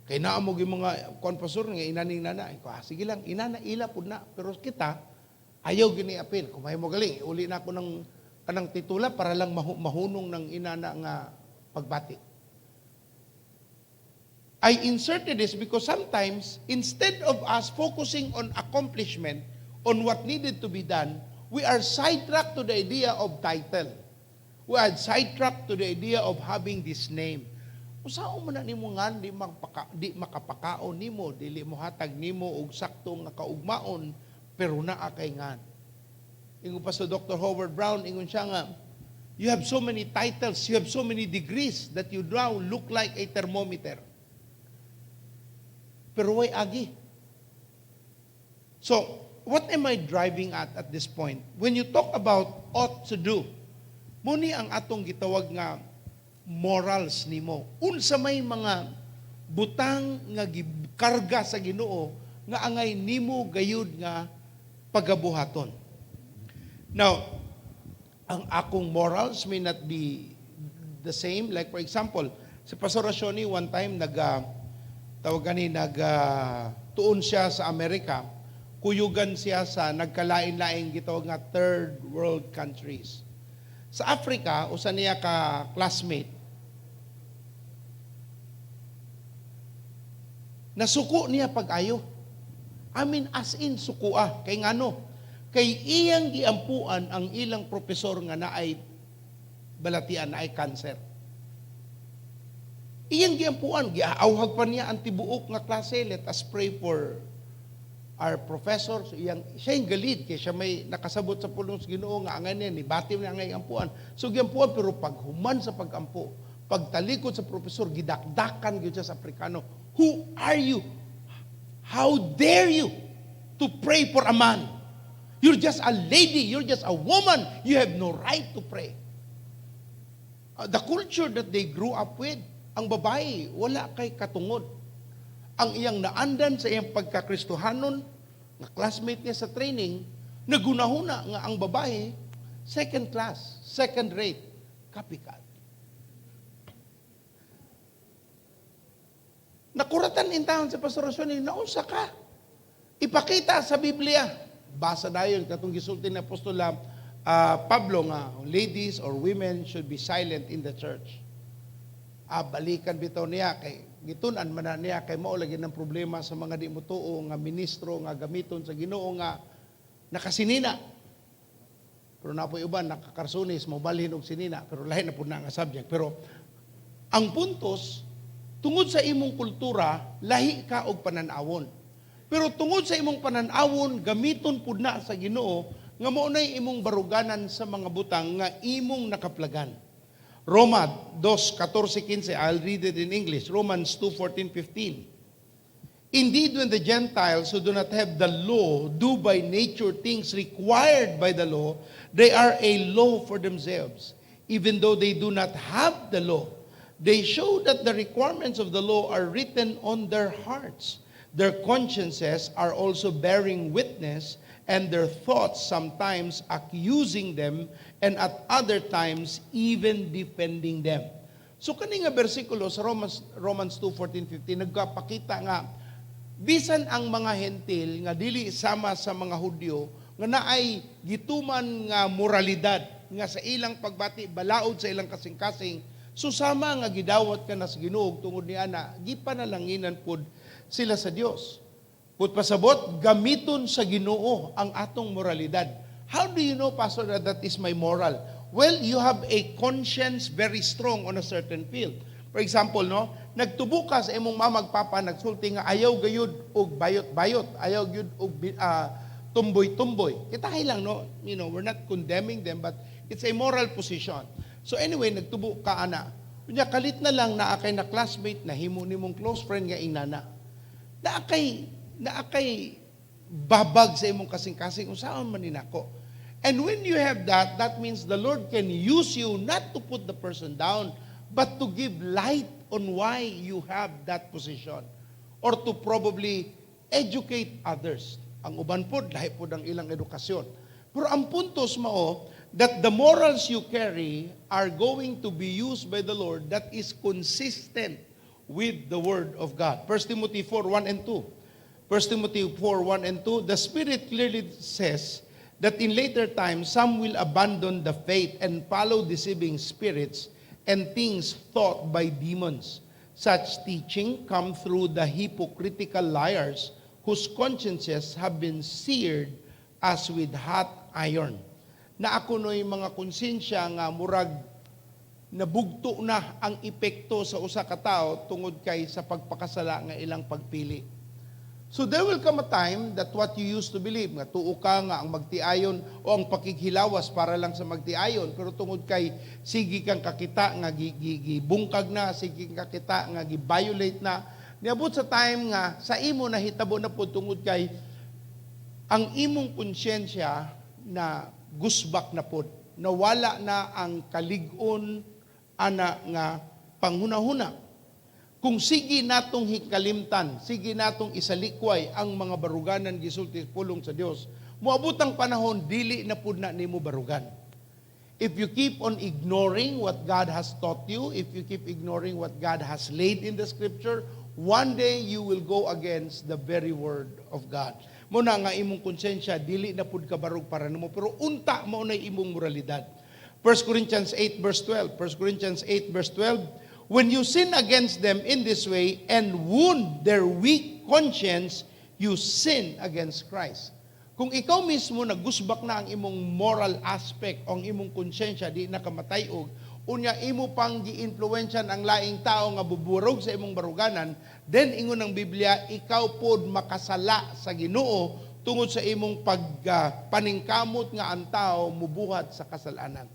Kay naa mo yung mga kuan, pastor nga inaning nana, ay, sige lang, inana ila pud na, pero kita ayaw gini apil. Kung may mo galing, uli na ako ng kanang titula para lang mahunong ng inana nga pagbati. I inserted this because sometimes, instead of us focusing on accomplishment, on what needed to be done, we are sidetracked to the idea of title. We are sidetracked to the idea of having this name. Usaon man na nimo nga di makapakaon nimo, dili mo hatag nimo og sakto nga kaugmaon, pero naa kay ngan. Ingon pa sa Dr. Howard Brown, ingon siya nga, you have so many titles, you have so many degrees that you now look like a thermometer. Pero way agi. So, what am I driving at this point? When you talk about ought to do, muni ang atong gitawag nga morals nimo. Unsa may mga butang nga gikarga sa Ginoo nga angay nimo gayud nga pagabuhaton. Now, ang akong morals may not be the same. Like for example, si Pastor Rashoni one time nag tawag gani nag tuon siya sa Amerika, kuyugan siya sa nagkalain-laing gitawag nga third world countries. Sa Africa, usa niya ka classmate, nasuko niya pag-ayo. I mean, as in, sukua. Kay ngano? Kay iyang giampuan ang ilang propesor nga naay balatian, naay cancer. Iyang giampuan, giaawhag pa niya ang tibuok nga klase. Let us pray for our professor. So iyang, siya yung galid, kay siya may nakasabot sa pulong sa Ginoo nga angay niya, nibati niya angay ampuan. So giampuan, pero paghuman sa pagampo, pagtalikod sa professor, gidakdakan gyud siya sa Afrikano. Who are you? How dare you to pray for a man? You're just a lady. You're just a woman. You have no right to pray. The culture that they grew up with, ang babae, wala kay katungod. Ang iyang naandan sa iyang pagkakristohanon, nga classmate niya sa training, nagunahuna nga ang babae, second class, second rate, copycat. Nakuratan in town sa Pastor Rosoni, naunsa ka? Ipakita sa Biblia. Basa dayon katong gisulti ni Apostol Pablo nga ladies or women should be silent in the church. Balikan bitaw niya kay gitun-an man na niya kay mao lagi ng problema sa mga di motuo nga ministro nga gamiton sa Ginoo nga nakasinina. Pero napoy uban nakakarsunis mobalhin og sinina, pero lahi na pud na nga subject. Pero ang puntos, tungod sa imong kultura, lahi ka og pananawon. Pero tungod sa imong pananawon, gamiton pud na sa Ginoo nga mao nay imong baruganan sa mga butang nga imong nakaplagan. Roma 2:14-15, I'll read it in English. Romans 2:14-15. Indeed, when the Gentiles who do not have the law do by nature things required by the law, they are a law for themselves, even though they do not have the law. They show that the requirements of the law are written on their hearts. Their consciences are also bearing witness, and their thoughts, sometimes accusing them and at other times even defending them. So kani nga bersikulo sa Romans 2:14 15 nagpakita nga bisan ang mga Hentil nga dili sama sa mga Hudyo nga naay gituman nga moralidad nga sa ilang pagbati balaod sa ilang kasing-kasing, susama nga gidawat ka na sa Ginoo, tungod ni ana gipanalanginan pud sila sa Dios. Put pasabot, gamiton sa Ginoo ang atong moralidad. How do you know, Pastor, that that is my moral? Well, you have a conscience very strong on a certain field. For example, no, nagtubo ka sa imong mama ug papa, nagsulti nga ayaw gayud og bayot-bayot, ayaw gyud og tumboy-tumboy. Kitahay lang, no, we're not condemning them, but it's a moral position. So anyway, nagtubo ka ana. Unya kalit na lang naa kay na classmate na himo nimong close friend nga inana. Naa kay babag sa imong kasing-kasing, unsaon man ni nako. And when you have that, that means the Lord can use you not to put the person down, but to give light on why you have that position. Or to probably educate others. Ang uban pod, lahi pod ang ilang edukasyon. Pero ang puntos mao, that the morals you carry are going to be used by the Lord that is consistent with the Word of God. 1 Timothy 4, 1 and 2. 1 Timothy 4, 1 and 2, the Spirit clearly says that in later times some will abandon the faith and follow deceiving spirits and things taught by demons. Such teaching come through the hypocritical liars whose consciences have been seared as with hot iron. Na ako no'y mga konsensya nga murag nabugto na ang epekto sa usa ka tawo tungod kay sa pagpakasala nga ilang pagpili. So there will come a time that what you used to believe, nga tuo ka nga ang magtiayon o ang pakighilawas para lang sa magtiayon, pero tungod kay sige kang kakita nga gibungkag na, sige kang kakita nga gi-violate na, niabot sa time nga sa imo nahitabo na pud tungod kay ang imong konsyensya na gusbak na pod, nawala na ang kalig-on ana nga panghunahuna. Kung sige natong hikalimtan, sige natong isalikway ang mga baruganan gisulti pulong sa Dios, moabot ang panahon dili na pud na nimo barugan. If you keep on ignoring what God has taught you, if you keep ignoring what God has laid in the scripture, one day you will go against the very word of God. Mao na nga imong konsensya dili na pud kabarog para nimo, pero unta mao na imong moralidad. 1 Corinthians 8 verse 12. 1 Corinthians 8 verse 12. When you sin against them in this way and wound their weak conscience, you sin against Christ. Kung ikaw mismo nagusbak na ang imong moral aspect o ang imong konsensya di na kamatayog, unya imo pang giinfluensyan ang laing tao nga buburog sa imong baruganan, then ingon ng Biblia, ikaw pod makasala sa Ginoo tungod sa imong pagpaningkamot nga ang tao mubuhat sa kasalanan.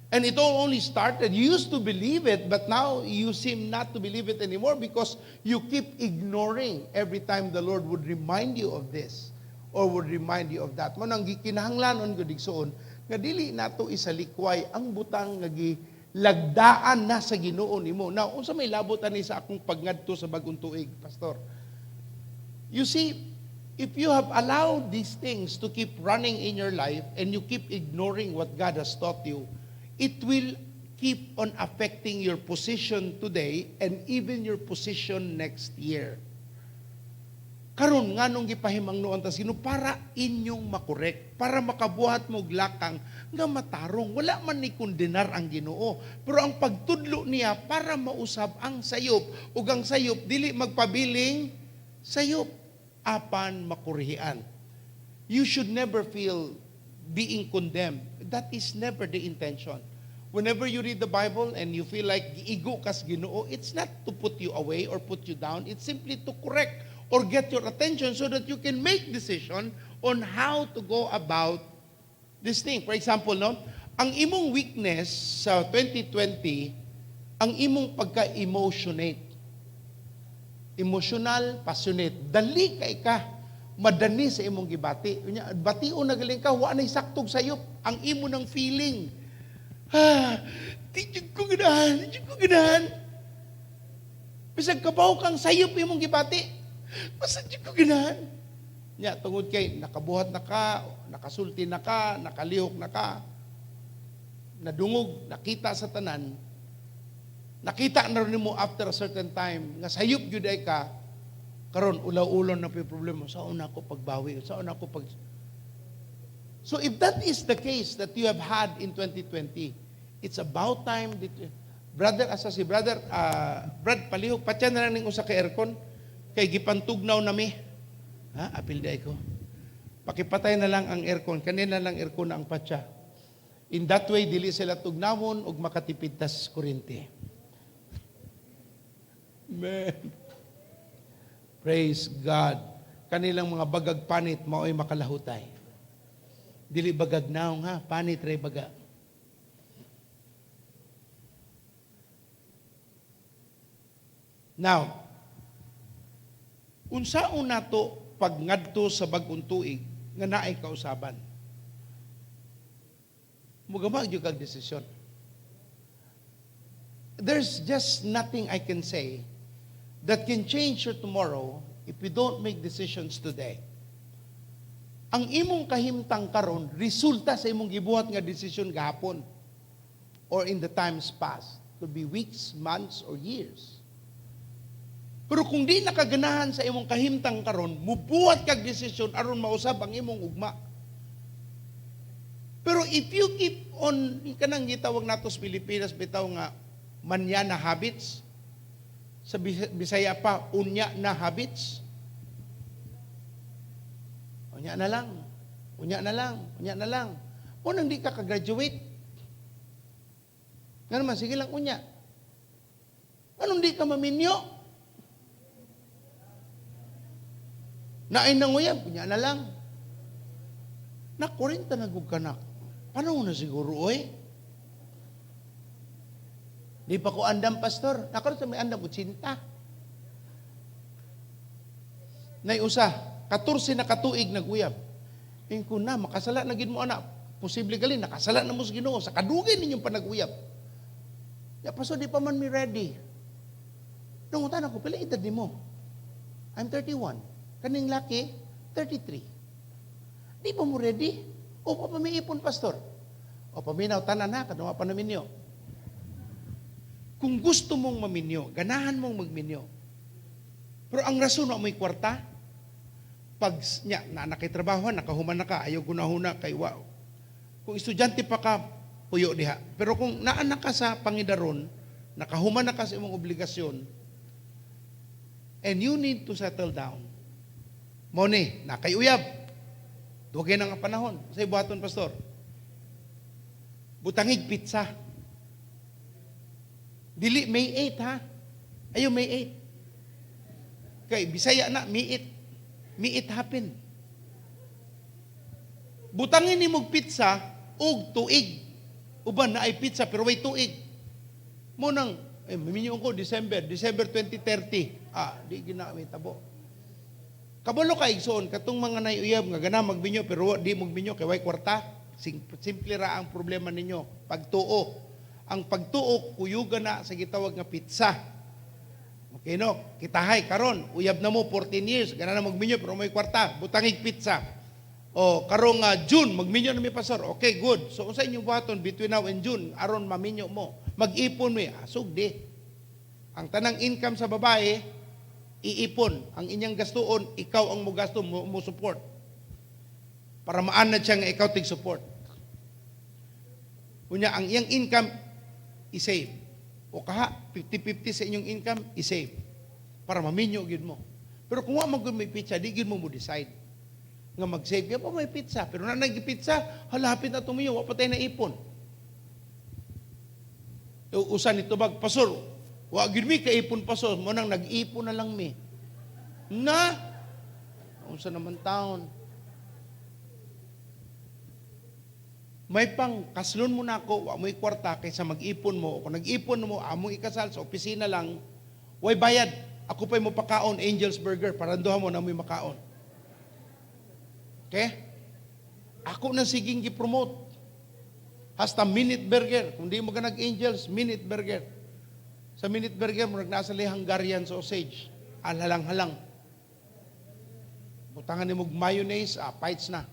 And it all only started, you used to believe it, but now you seem not to believe it anymore because you keep ignoring every time the Lord would remind you of this or would remind you of that. Mao nang gikinahanglanon gud, igsoon, nga dili nato isalikway ang butang nga gilagdaan na sa Ginoo nimo. Now, unsa may labot ani sa akong pagngadto sa bag-ong tuig, Pastor? You see, if you have allowed these things to keep running in your life and you keep ignoring what God has taught you, it will keep on affecting your position today and even your position next year. Karon nganong gipahimangnoan ta sino para inyong makorek, para makabuhat mo og lakang nga matarong. Wala man ni kondenar ang Ginoo, pero ang pagtudlo niya para mausab ang sayop ug ang sayop dili magpabiling sayop apan makurihian. You should never feel being condemned. That is never the intention. Whenever you read the Bible and you feel like giigo kas Ginoo, it's not to put you away or put you down. It's simply to correct or get your attention so that you can make decision on how to go about this thing. For example, no, ang imong weakness sa 2020, ang imong pagka-emotionate. Emotional, passionate. Dali kay ka madani sa imong gibati. Unya, bation na galing ka, wa na'y saktog sayop. Ang imo ng feeling. Ah, di jud ko ganahan, di jud ko ganahan. Bisag kabaw kang sayop imong gibati. Basta di ko ganahan. Nya tungod kay nakabuhat na ka, nakasulti na ka, nakalihok na ka, nadungog, nakita sa tanan, nakita na rin mo after a certain time, nga sayop gyud ay ka, karon ulaw-ulon na po yung problema. Saan ako pagbawi? Saan ako pag... So if that is the case that you have had in 2020, it's about time that, brother, asa si brother, Brad, palihog, patya na lang ning usa ka aircon, kay gipantugnaw na mi. Ha? Apil diay ko. Pakipatay na lang ang aircon, kanina lang aircon na ang patya. In that way, dili sila tugnawon ug makatipid tas kuryente. Amen. Praise God. Kanilang mga bagag panit mao'y makalahutay. Dili bagag naong ha, panit ray baga. Now, unsaon nato pagngadto sa bag-ong tuig nga naay kausaban? Mugamag gyud kag desisyon. There's just nothing I can say that can change your tomorrow if you don't make decisions today. Ang imong kahimtang karon resulta sa imong gibuhat nga desisyon gahapon or in the times past. Could be weeks, months, or years. Pero kung di nakaganahan sa imong kahimtang karon, mubuhat kag desisyon aron mausab ang imong ugma. Pero if you keep on, kanang gitawag nato sa Pilipinas, bitaw nga manyana habits, sa Bisaya pa, unya na habits. Unya na lang, unya na lang, unya na lang. Unang di ka ka-graduate. Nga naman, sige lang unya. Anong di ka maminyo? Naay nanguyab, unya na lang. Na 40 na gud ka na. Panahon na siguro, oy. Di pa ko andam, pastor. Nakaroon sa may andam, 80. Nay usa, 14 na katuig naguyab. Ingko na, makasala na gid mo anak. Posible gali, nakasala na mo sa Ginoo. Sa kadugay ninyong panaguyab. Ya, pastor, di pa man mi ready. Nangutan ako, pila edad ni mo? I'm 31. Kaning laki, 33. Di pa mo ready? O pa pa may ipon, pastor. O paminaw, tanan ha, kaduma pa namin niyo. Kung gusto mong maminyo, ganahan mong magminyo. Pero ang rason na may kwarta, pag niya, na nakitrabaho, nakahuman na ka, ayaw gunahuna, kay wow. Kung estudyante pa ka, puyo diha. Pero kung naanak ka sa pangidaron, nakahuman na ka sa imong obligasyon, and you need to settle down. Mone, nakayuyab. Dugay na nga panahon. Sa ibuhaton, pastor. Butangig pizza. Dili May 8 ha. Ayo May 8. Kay Bisaya na May 8. May 8 happen. Butangin nimo pizza og tuig. Uban na ay pizza pero way tuig. Mo nang miminyo ko December, December 2030. Ah, di gina may tabo. Kabalo ka igsoon katong mga nayuyab nga gana magbinyo pero di magbinyo kay way kwarta. Simple ra ang problema ninyo, pagtuo. Ang pagtuo kuyugan na sa gitawag nga pizza. Okay no, kitahay karon uyab na mo 14 years gana na magminyo pero may kwarta, butangig pizza. O karong June magminyo na mi pastor. Okay, good. So unsa inyong buhaton between now and June aron maminyo mo? Mag-ipon mi, sugdi. Ang tanang income sa babae iipon, ang inyang gastuon ikaw ang mogasto mo support. Para maanad siya nga ikaw tig support. Unya ang iyang income i-save. O kaha 50-50 sa inyong income i-save para maminyo gyud mo. Pero kung wa man gyud may pizza, di gyud mo mo decide nga mag-save. Kaya pa may pizza, pero na nag-pizza, halapit na tumiyo, wa pa tayo naipon. Usa ni tubag, pastor, wa gyud mi kaipon pastor, mo nang nag-ipon na lang mi. Na unsa naman taon. May pang kaslon mo na ako, wa mo'y kwarta kaysa mag-ipon mo. Kung nag-ipon mo, among ikasal sa opisina lang, way bayad. Ako pa'y mo pakaon, Angel's Burger, paranduha mo na mo'y makaon. Okay? Ako na siging gi-promote. Hasta Minute Burger. Kung di mo ka nag-Angels, Minute Burger. Sa Minute Burger, murag nasa lay Hungarian sausage. Alhalang-halang. Butangan nimo og mayonnaise, fights na.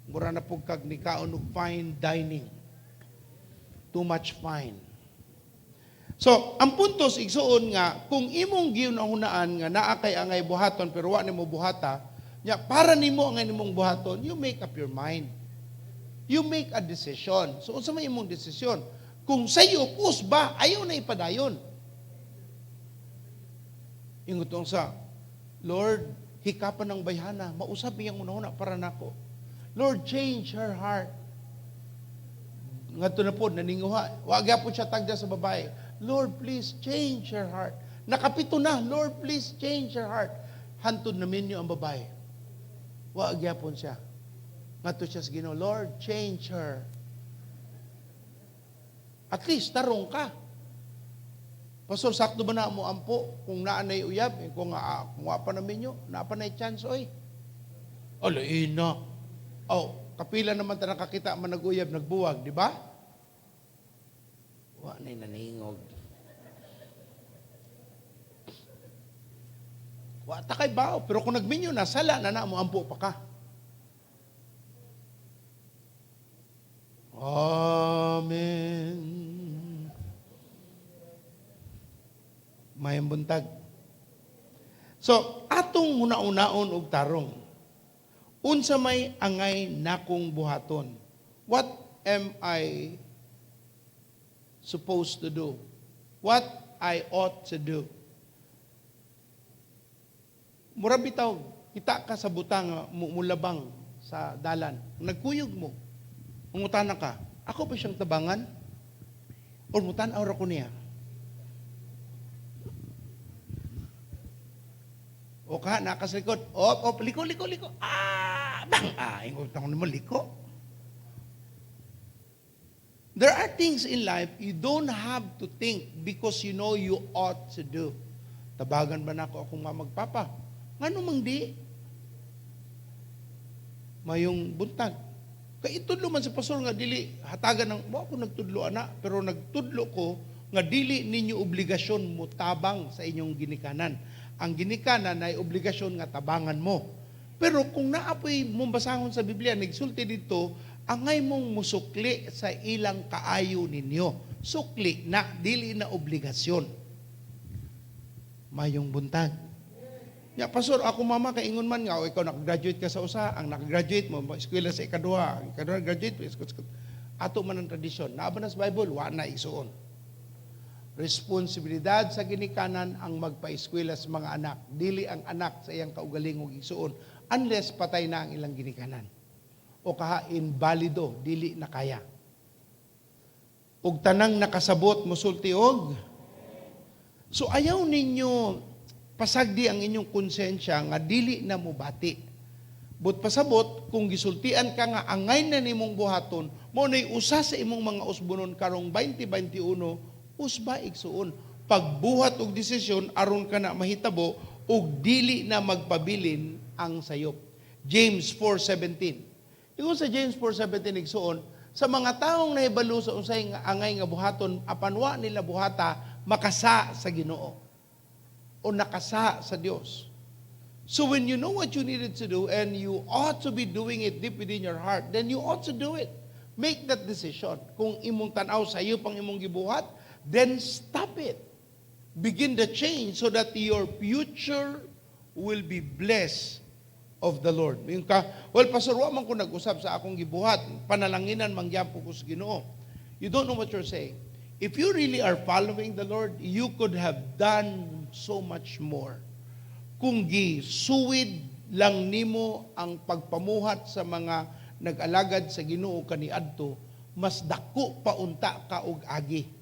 Mura na pud kag nikaon og fine dining. Too much fine. So, ang puntos, igsuon, nga kung imong gihunahunaan nga naa kay angay buhaton pero wa nimo buhata, nya para nimo ang imong buhaton, you make up your mind. You make a decision. So, unsa may imong desisyon? Kung sayop, usba, ayaw na ipadayon. Ingon sa, "Lord, hikapan ng bayhana, mausab iyang hunahuna para nako. Lord, change her heart." Ngadto na po, naninguha. Wa gyapon siya tagda sa babae. "Lord, please change her heart." Nakapito na, "Lord, please change her heart." Hantod na minyo ang babae. Wa gyapon siya. Ngadto siya sa Ginoo, "Lord, change her." At least, tarong ka. "Pastor, sakto ba na mo ampo kung naa na'y uyab?" Eh, kung, kung wa pa na minyo, naa pa na'y chance, oy. Ala, ina. Oh, kapila naman ta nakakita man nag-uyab, nagbuwag, di ba? Wa na'y naningog. Wa ta kay bao, pero kung nagminyo na, sala na na mo ampo pa ka. Amen. Mayong buntag. So, atong huna-unaon og tarong. Unsa may angay nakong buhaton? What am I supposed to do? What I ought to do? Mura bitaw, kita ka sa butang nga mulabang sa dalan. Nagkuyog mo. Mangutana ka, "Ako pa siyang tabangan? Or mutan-aw ra ko niya?" O ka, naka sa likod. Op, op, liko, liko, liko. Ah, bang! Ah, ingon ko mo, liko. There are things in life you don't have to think because you know you ought to do. Tabagan ba nako akong mamagpapa? Ngano mang di? Mayong buntag. Kay itudlo man sa pastor nga dili hatagan ng wa ako nagtudlo ana, pero nagtudlo ko nga dili ninyo obligasyon mo tabang sa inyong ginikanan. Ang ginikanan ay obligasyon nga tabangan mo. Pero kung naapoy mong basahon sa Biblia, nagsulti dito, angay mong musukli sa ilang kaayo ninyo. Sukli na, dili na obligasyon. Mayong buntag. Ya, "Pastor, ako mama kay ingon man nga, o ikaw nakagraduate ka sa usa, ang nakagraduate mo, eskwela sa ikaduha, ang ikaduha graduate, eskwela." Ato man ang tradisyon. Naa ba na sa Bible? Wa na, igsuon. Responsibilidad sa ginikanan ang magpaeskwela sa mga anak. Dili ang anak sa iyang kaugalingong, igsuon, unless patay na ang ilang ginikanan. O kaha invalido, dili na kaya. Ug tanang nakasabot mosulti og. So ayaw ninyo pasagdi ang inyong konsensya nga dili na mobati. But pasabot, kung gisultian ka nga angay na nimong buhaton, mo na'y usa sa imong mga usbonon karong 2021, usba, igsuon. Pagbuhat og desisyon aron ka na mahitabo ug dili na magpabilin ang sayop. James 4:17. Ingon sa James 4:17, igsuon, sa mga taong nahibalo sa unsay nga angay nga buhaton apan wa nila buhata, makasa sa Ginoo o nakasa sa Dios. So when you know what you needed to do and you ought to be doing it deep within your heart, then you ought to do it. Make that decision. Kung imong tan-aw sayop ang imong gibuhat, then stop it. Begin the change so that your future will be blessed of the Lord. Yung ka, "Well, Pastor, wa man ko nag-usab sa akong gibuhat. Panalanginan man gyapon ko sa Ginoo." You don't know what you're saying. If you really are following the Lord, you could have done so much more. Kung gisuwid lang nimo ang pagpamuhat sa mga nag-alagad sa Ginoo kaniadto, mas dako pa unta ka og agi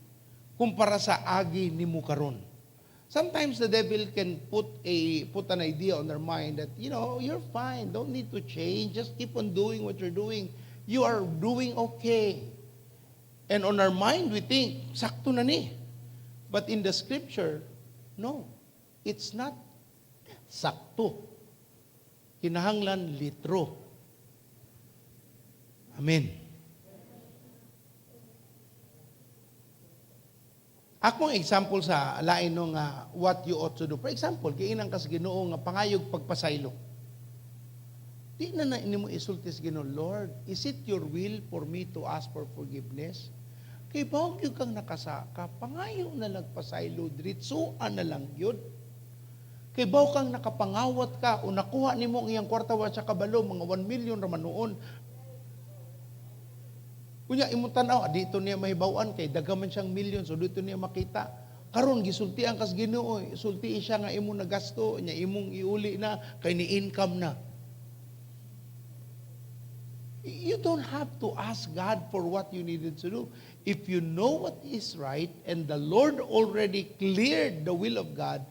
kumpara sa agi nimo karon. Sometimes the devil can put an idea on their mind that you're fine, don't need to change, just keep on doing what you're doing. You are doing okay. And on our mind we think sakto na ni. But in the scripture, no. It's not sakto. Kinahanglan litro. Amen. Akong example sa lain no nga what you ought to do. For example, giingnan ka sa Ginoo nga pangayog pagpasaylo. Di na na nimo isulti sa Ginoo, "Lord, is it your will for me to ask for forgiveness?" Kay bawag yun kang nakasaka, pangayo na lang pasaylo, diretsuan na lang yun. Kay baw kang nakapangawat ka o nakuha nimo ang iyang kwarta wa siya kabalo, mga 1 million ra man noon. Kunya imong tan-aw, dito niya mahibaw-an kay daghan man siyang million, so dito niya makita. Karon gisultian kas Ginoo, sulti siya nga imong nagasto, nya imong iuli na kay ni income na. You don't have to ask God for what you needed to do. If you know what is right and the Lord already cleared the will of God,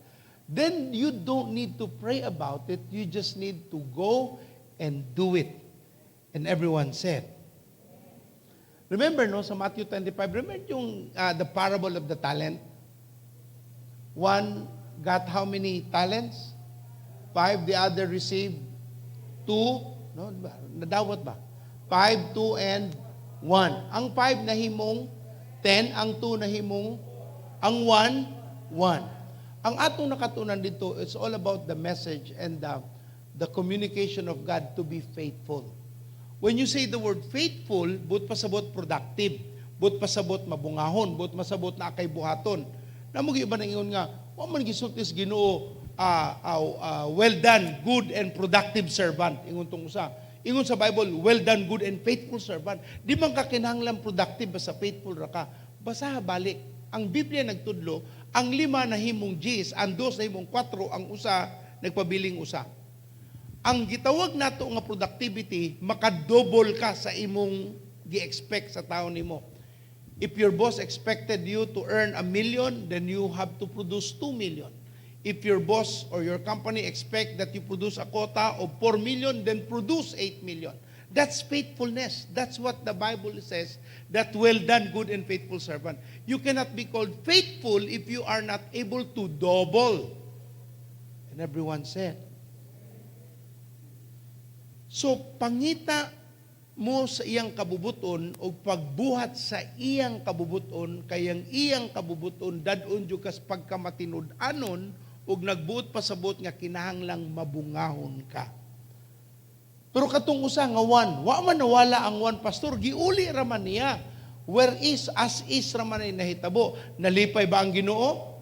then you don't need to pray about it. You just need to go and do it. And everyone said, remember, no, sa Matthew 25, remember yung the parable of the talent? One got how many talents? Five. The other received two. No, di ba? Nadawat ba? Five, two, and one. Ang five nahimong 10, ang two nahimong, ang one, one. Ang atong nakatunan dito, it's all about the message and the communication of God to be faithful. When you say the word faithful, buot pasabot productive, buot pasabot mabungahon, buot pasabot naa kay buhaton. Namo iba nang ingon nga, wa man gisulti sa Ginoo, "Well done, good and productive servant." Ingon tong usa. Ingon sa Bible, "Well done, good and faithful servant." Di man ka kinahanglan productive basta faithful ra ka. Basta balik. Ang Biblia nagtudlo, ang lima nahimong 10, ang dos nahimong 4, ang usa nagpabiling usa. Ang gitawag nato nga productivity, makadouble ka sa imong gi-expect sa tao nimo. If your boss expected you to earn 1 million, then you have to produce 2 million. If your boss or your company expect that you produce a quota of 4 million, then produce 8 million. That's faithfulness. That's what the Bible says, that "Well done, good and faithful servant." You cannot be called faithful if you are not able to double. And everyone said, so, pangita mo sa iyang kabubuton o pagbuhat sa iyang kabubuton, kay ang iyang kabubuton dad-on jud kas pagkamatinud-anon ug nagbuot pasabot nga kinahanglang mabungahon ka. Pero katong usa nga one, wa man nawala ang one, pastor, giuli ra man niya. Where is, as is ra man ay nahitabo. Nalipay ba ang Ginoo?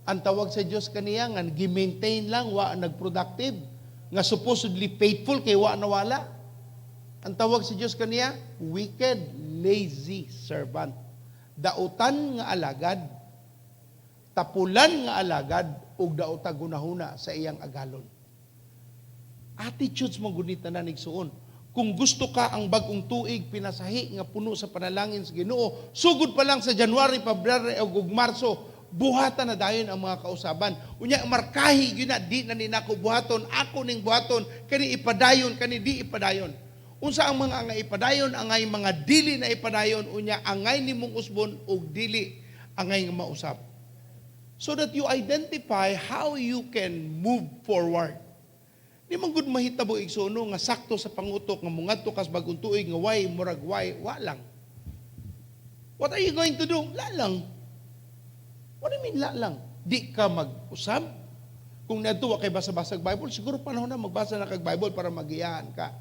Ang tawag sa Dios kaniya nga gi-maintain lang, wa nagproductive, nga supposedly faithful kay wa nawala. Ang tawag sa Dios kaniya, wicked, lazy servant. Dautan nga alagad, tapulan nga alagad, ug daotag hunahuna sa iyang agalon. Attitudes mo gud ni tanan, igsuon. Kung gusto ka ang bagong tuig pinasahi nga puno sa panalangin sa Ginoo, sugod pa lang sa January, February ug Marso, buhatan na dayon ang mga kausaban. Unya markahi gyud na, di na ni nako buhaton, ako ning buhaton, kani ipadayon, kani di ipadayon. Unsa ang mga angay ipadayon, angay mga dili na ipadayon, unya angay nimong usbon ug dili angay nga mausab. So that you identify how you can move forward. Di man gud mahitabo, igsuon, nga sakto sa pangutok nga mungadto kas bagong tuig nga way murag way wa lang. What are you going to do? La lang. What do you mean, la lang? Di ka mag-usab? Kung niadto wa kay basa-basag Bible, siguro panahon na magbasa na kag Bible para magiyahan ka.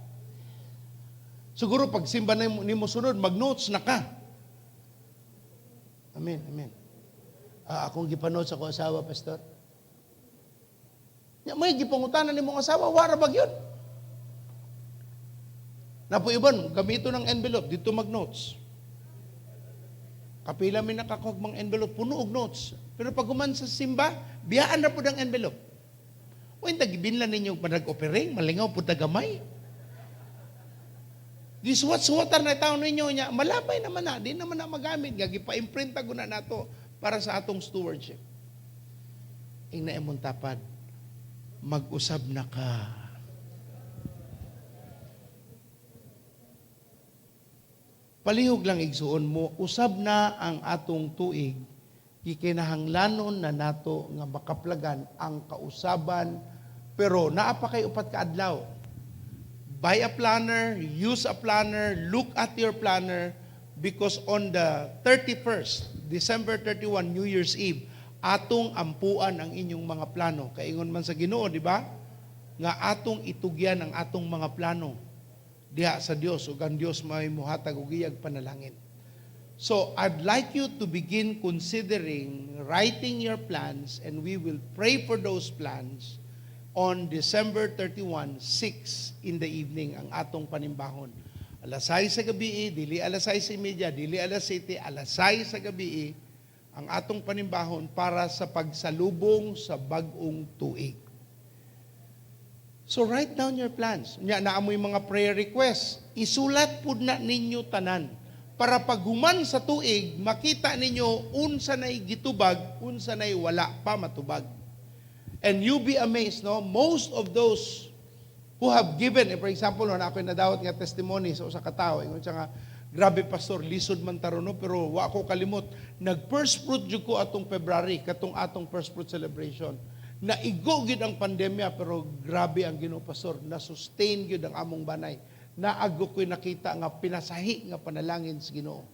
Siguro pag simba na nimo sunod, mag-notes na ka. Amen, amen. Ah, akong gipanotes ako asawa, pastor. Nya may gipangutana nimong asawa, wara ba gyud? Napo iban, gamito ng envelope, dito mag-notes. Kapila mi nakakuha mga envelope, puno og notes. Pero pag human sa simba, biyaan na pud ang envelope. O hindi, gibinlan ninyo manag-offering, malingaw pud na gamay. Di suwat-suwatan na taon ninyo niya, malabay naman na, di naman na magamit. Nga gipa-imprint na nato para sa atong stewardship. Ingna imong tapad, mag-usab na ka. Palihog lang, igsuon mo, usab na ang atong tuig, gikinahanglanon na nato nga makaplagan ang kausaban, pero naa pa kay 4 ka adlaw. Buy a planner, use a planner, look at your planner, because on the 31st, December 31, New Year's Eve, atong ampuan ang inyong mga plano. Kaingon man sa Ginoo, di ba? Nga atong itugyan ang atong mga plano diha sa Dios ug ang Dios may muhatag og iyag panalangin. So I'd like you to begin considering writing your plans, and we will pray for those plans on December 31, 6 in the evening ang atong panimbahon. Alas 6 sa gabi, dili alas 6:30, dili alas 7, alas 6 sa gabi ang atong panimbahon para sa pagsalubong sa bag-ong tuig. So write down your plans. Nya naa moy mga prayer requests. Isulat pud na ninyo tanan para paghuman sa tuig makita ninyo unsa nay gitubag, unsa nay wala pa matubag. And you be amazed, no? Most of those who have given, eh, for example, no, na ako nadawat nga testimony sa usa ka tawo, ingon siya nga, "Grabe, pastor, lisod man taron, no, pero wa ko kalimot. Nag first fruit jud ko atong February, katong atong first fruit celebration. Naigo gid ang pandemya, pero grabe ang Ginoo, pastor, na sustain gyud ang among banay. Naa ko'y nakita nga pinasahi nga panalangin sa Ginoo."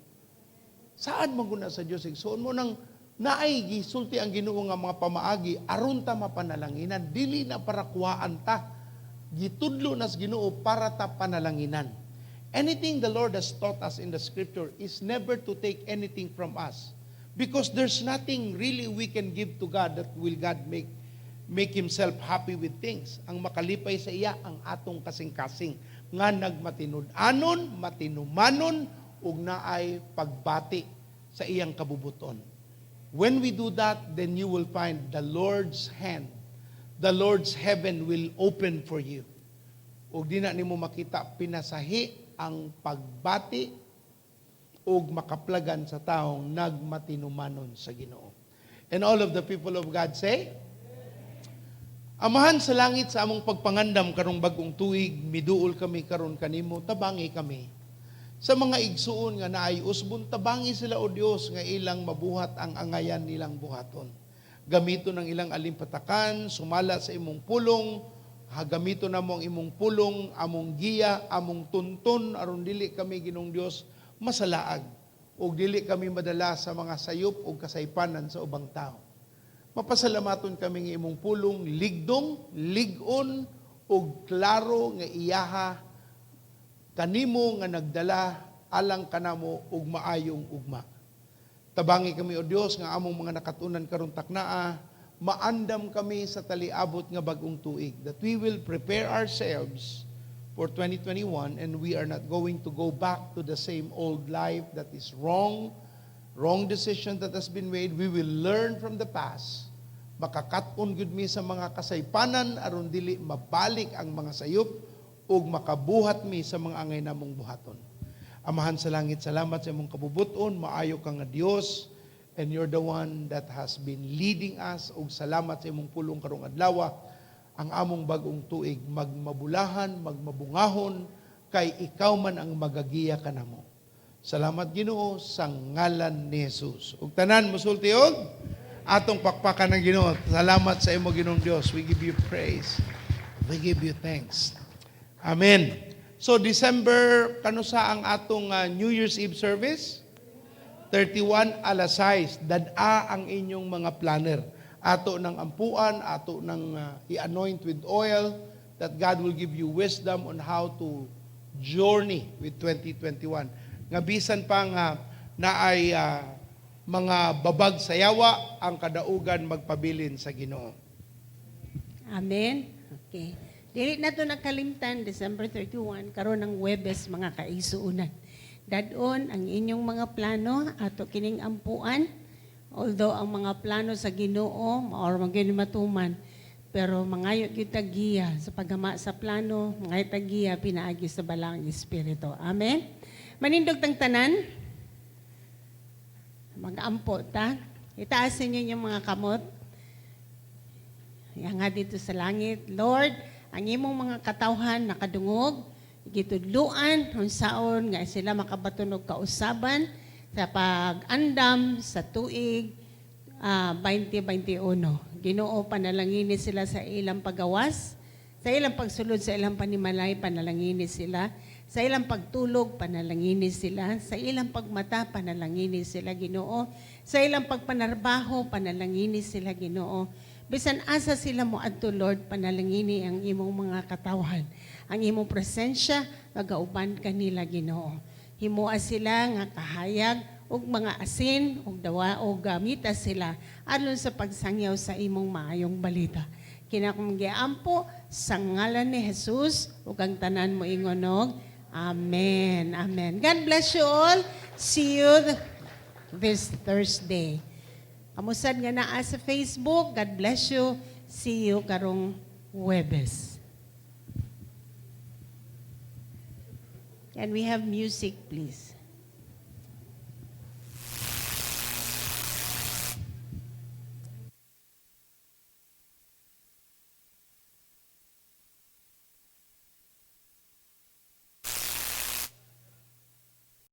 Saan man guna sa Dios, igsoon mo nang naay gisulti ang Ginoo nga mga pamaagi aron ta mapanalanginan, dili na para kuhaan ta. Gitudlo na sa Ginoo para ta panalanginan. Anything the Lord has taught us in the scripture is never to take anything from us. Because there's nothing really we can give to God that will God make himself happy with things. Ang makalipay sa iya ang atong kasing-kasing nga nagmatinud-anon, matinumanon ug naay pagbati sa iyang kabubuton. When we do that, then you will find the Lord's hand, the Lord's heaven will open for you. Ug di na nimo makita pinasahi ang pagbati ug makaplagan sa taong nagmatinumanon sa Ginoo. And all of the people of God say, Amahan sa langit, sa among pagpangandam karong bagong tuig, miduol kami karon kanimo, tabangi kami. Sa mga igsuon nga naay usbon, tabangi sila, o Dios, nga ilang mabuhat ang angayan nilang buhaton. Gamiton ang ilang alimpatakan, sumala sa imong pulong, ha, gamiton namo ang imong pulong, among giya, among tunton, aron dili kami, Ginoong Dios, masalaag, ug dili kami madala sa mga sayop ug kasaypanan sa ubang tao. Mapasalamaton kami nga imong pulong ligdong, lig-on ug klaro nga iyaha kanimo nga nagdala alang kanamo ug maayong ugma. Tabangi kami, o Dios, nga among mga nakatunan karon taknaa, maandam kami sa taliabot nga bagong tuig, that we will prepare ourselves for 2021 and we are not going to go back to the same old life that is wrong, wrong decision that has been made. We will learn from the past. Makakat-on gud mi sa mga kasaypanan aron dili mabalik ang mga sayop ug makabuhat mi sa mga angay namong buhaton. Amahan sa langit, salamat sa imong kabubuton, maayo ka nga Dios, and you're the one that has been leading us, ug salamat sa imong pulong karong adlaw. Ang among bagong tuig magmabulahan, magmabungahon, kay ikaw man ang magagiya kanamo. Salamat, Ginoo, sa ngalan ni Jesus. Ug tanan mosulti og atong pakpakan ng Ginoo. Salamat sa imo, Ginoong Dios. We give you praise. We give you thanks. Amen. So December kanusa ang atong New Year's Eve service? 31 alas 6. Dad-a ang inyong mga planner. Ato ng ampuan, ato ng i-anoint with oil, that God will give you wisdom on how to journey with 2021. Nga bisan pa nga naay mga babag sa yawa, ang kadaugan magpabilin sa Ginoo. Amen. Okay. Dili na to nakalimtan, December 31, karon ng Webes, mga kaigsuonan. Dadon ang inyong mga plano ato kining ampuan. Although ang mga plano sa Ginoo or magyud matuman, pero mangayo gyud ta giya sa paghama sa plano, mangayo ta giya pinaagi sa Balaang Espiritu. Amen. Manindog tang tanan. Mag-ampo ta. Itaas ninyo yung mga kamot. Yan nga dito sa langit. Lord, ang imong mga katawhan nakadungog, gitudluan unsaon nga sila makabaton og kausaban sa pag-andam sa tuig 2021. Ginoo, panalangini sila sa ilang pagawas, sa ilang pagsulod sa ilang panimalay, panalangini sila. Sa ilang pagtulog, panalangini sila. Sa ilang pagmata, panalangini sila, Ginoo. Sa ilang pagpanarbaho, panalangini sila, Ginoo. Bisan asa sila mo adto, Lord, panalangini ang imong mga katawhan. Ang imong presensya magauban kanila, Ginoo. Himoa sila nga kahayag ug mga asin ug dawa og gamita sila aron sa pagsangyaw sa imong maayong balita. Kini akong giampo sa ngalan ni Jesus ug ang tanan mo ingon og Amen. Amen. God bless you all. See you this Thursday. Kamo sad nga naa sa Facebook, God bless you. See you karong Huwebes. Can we have music, please?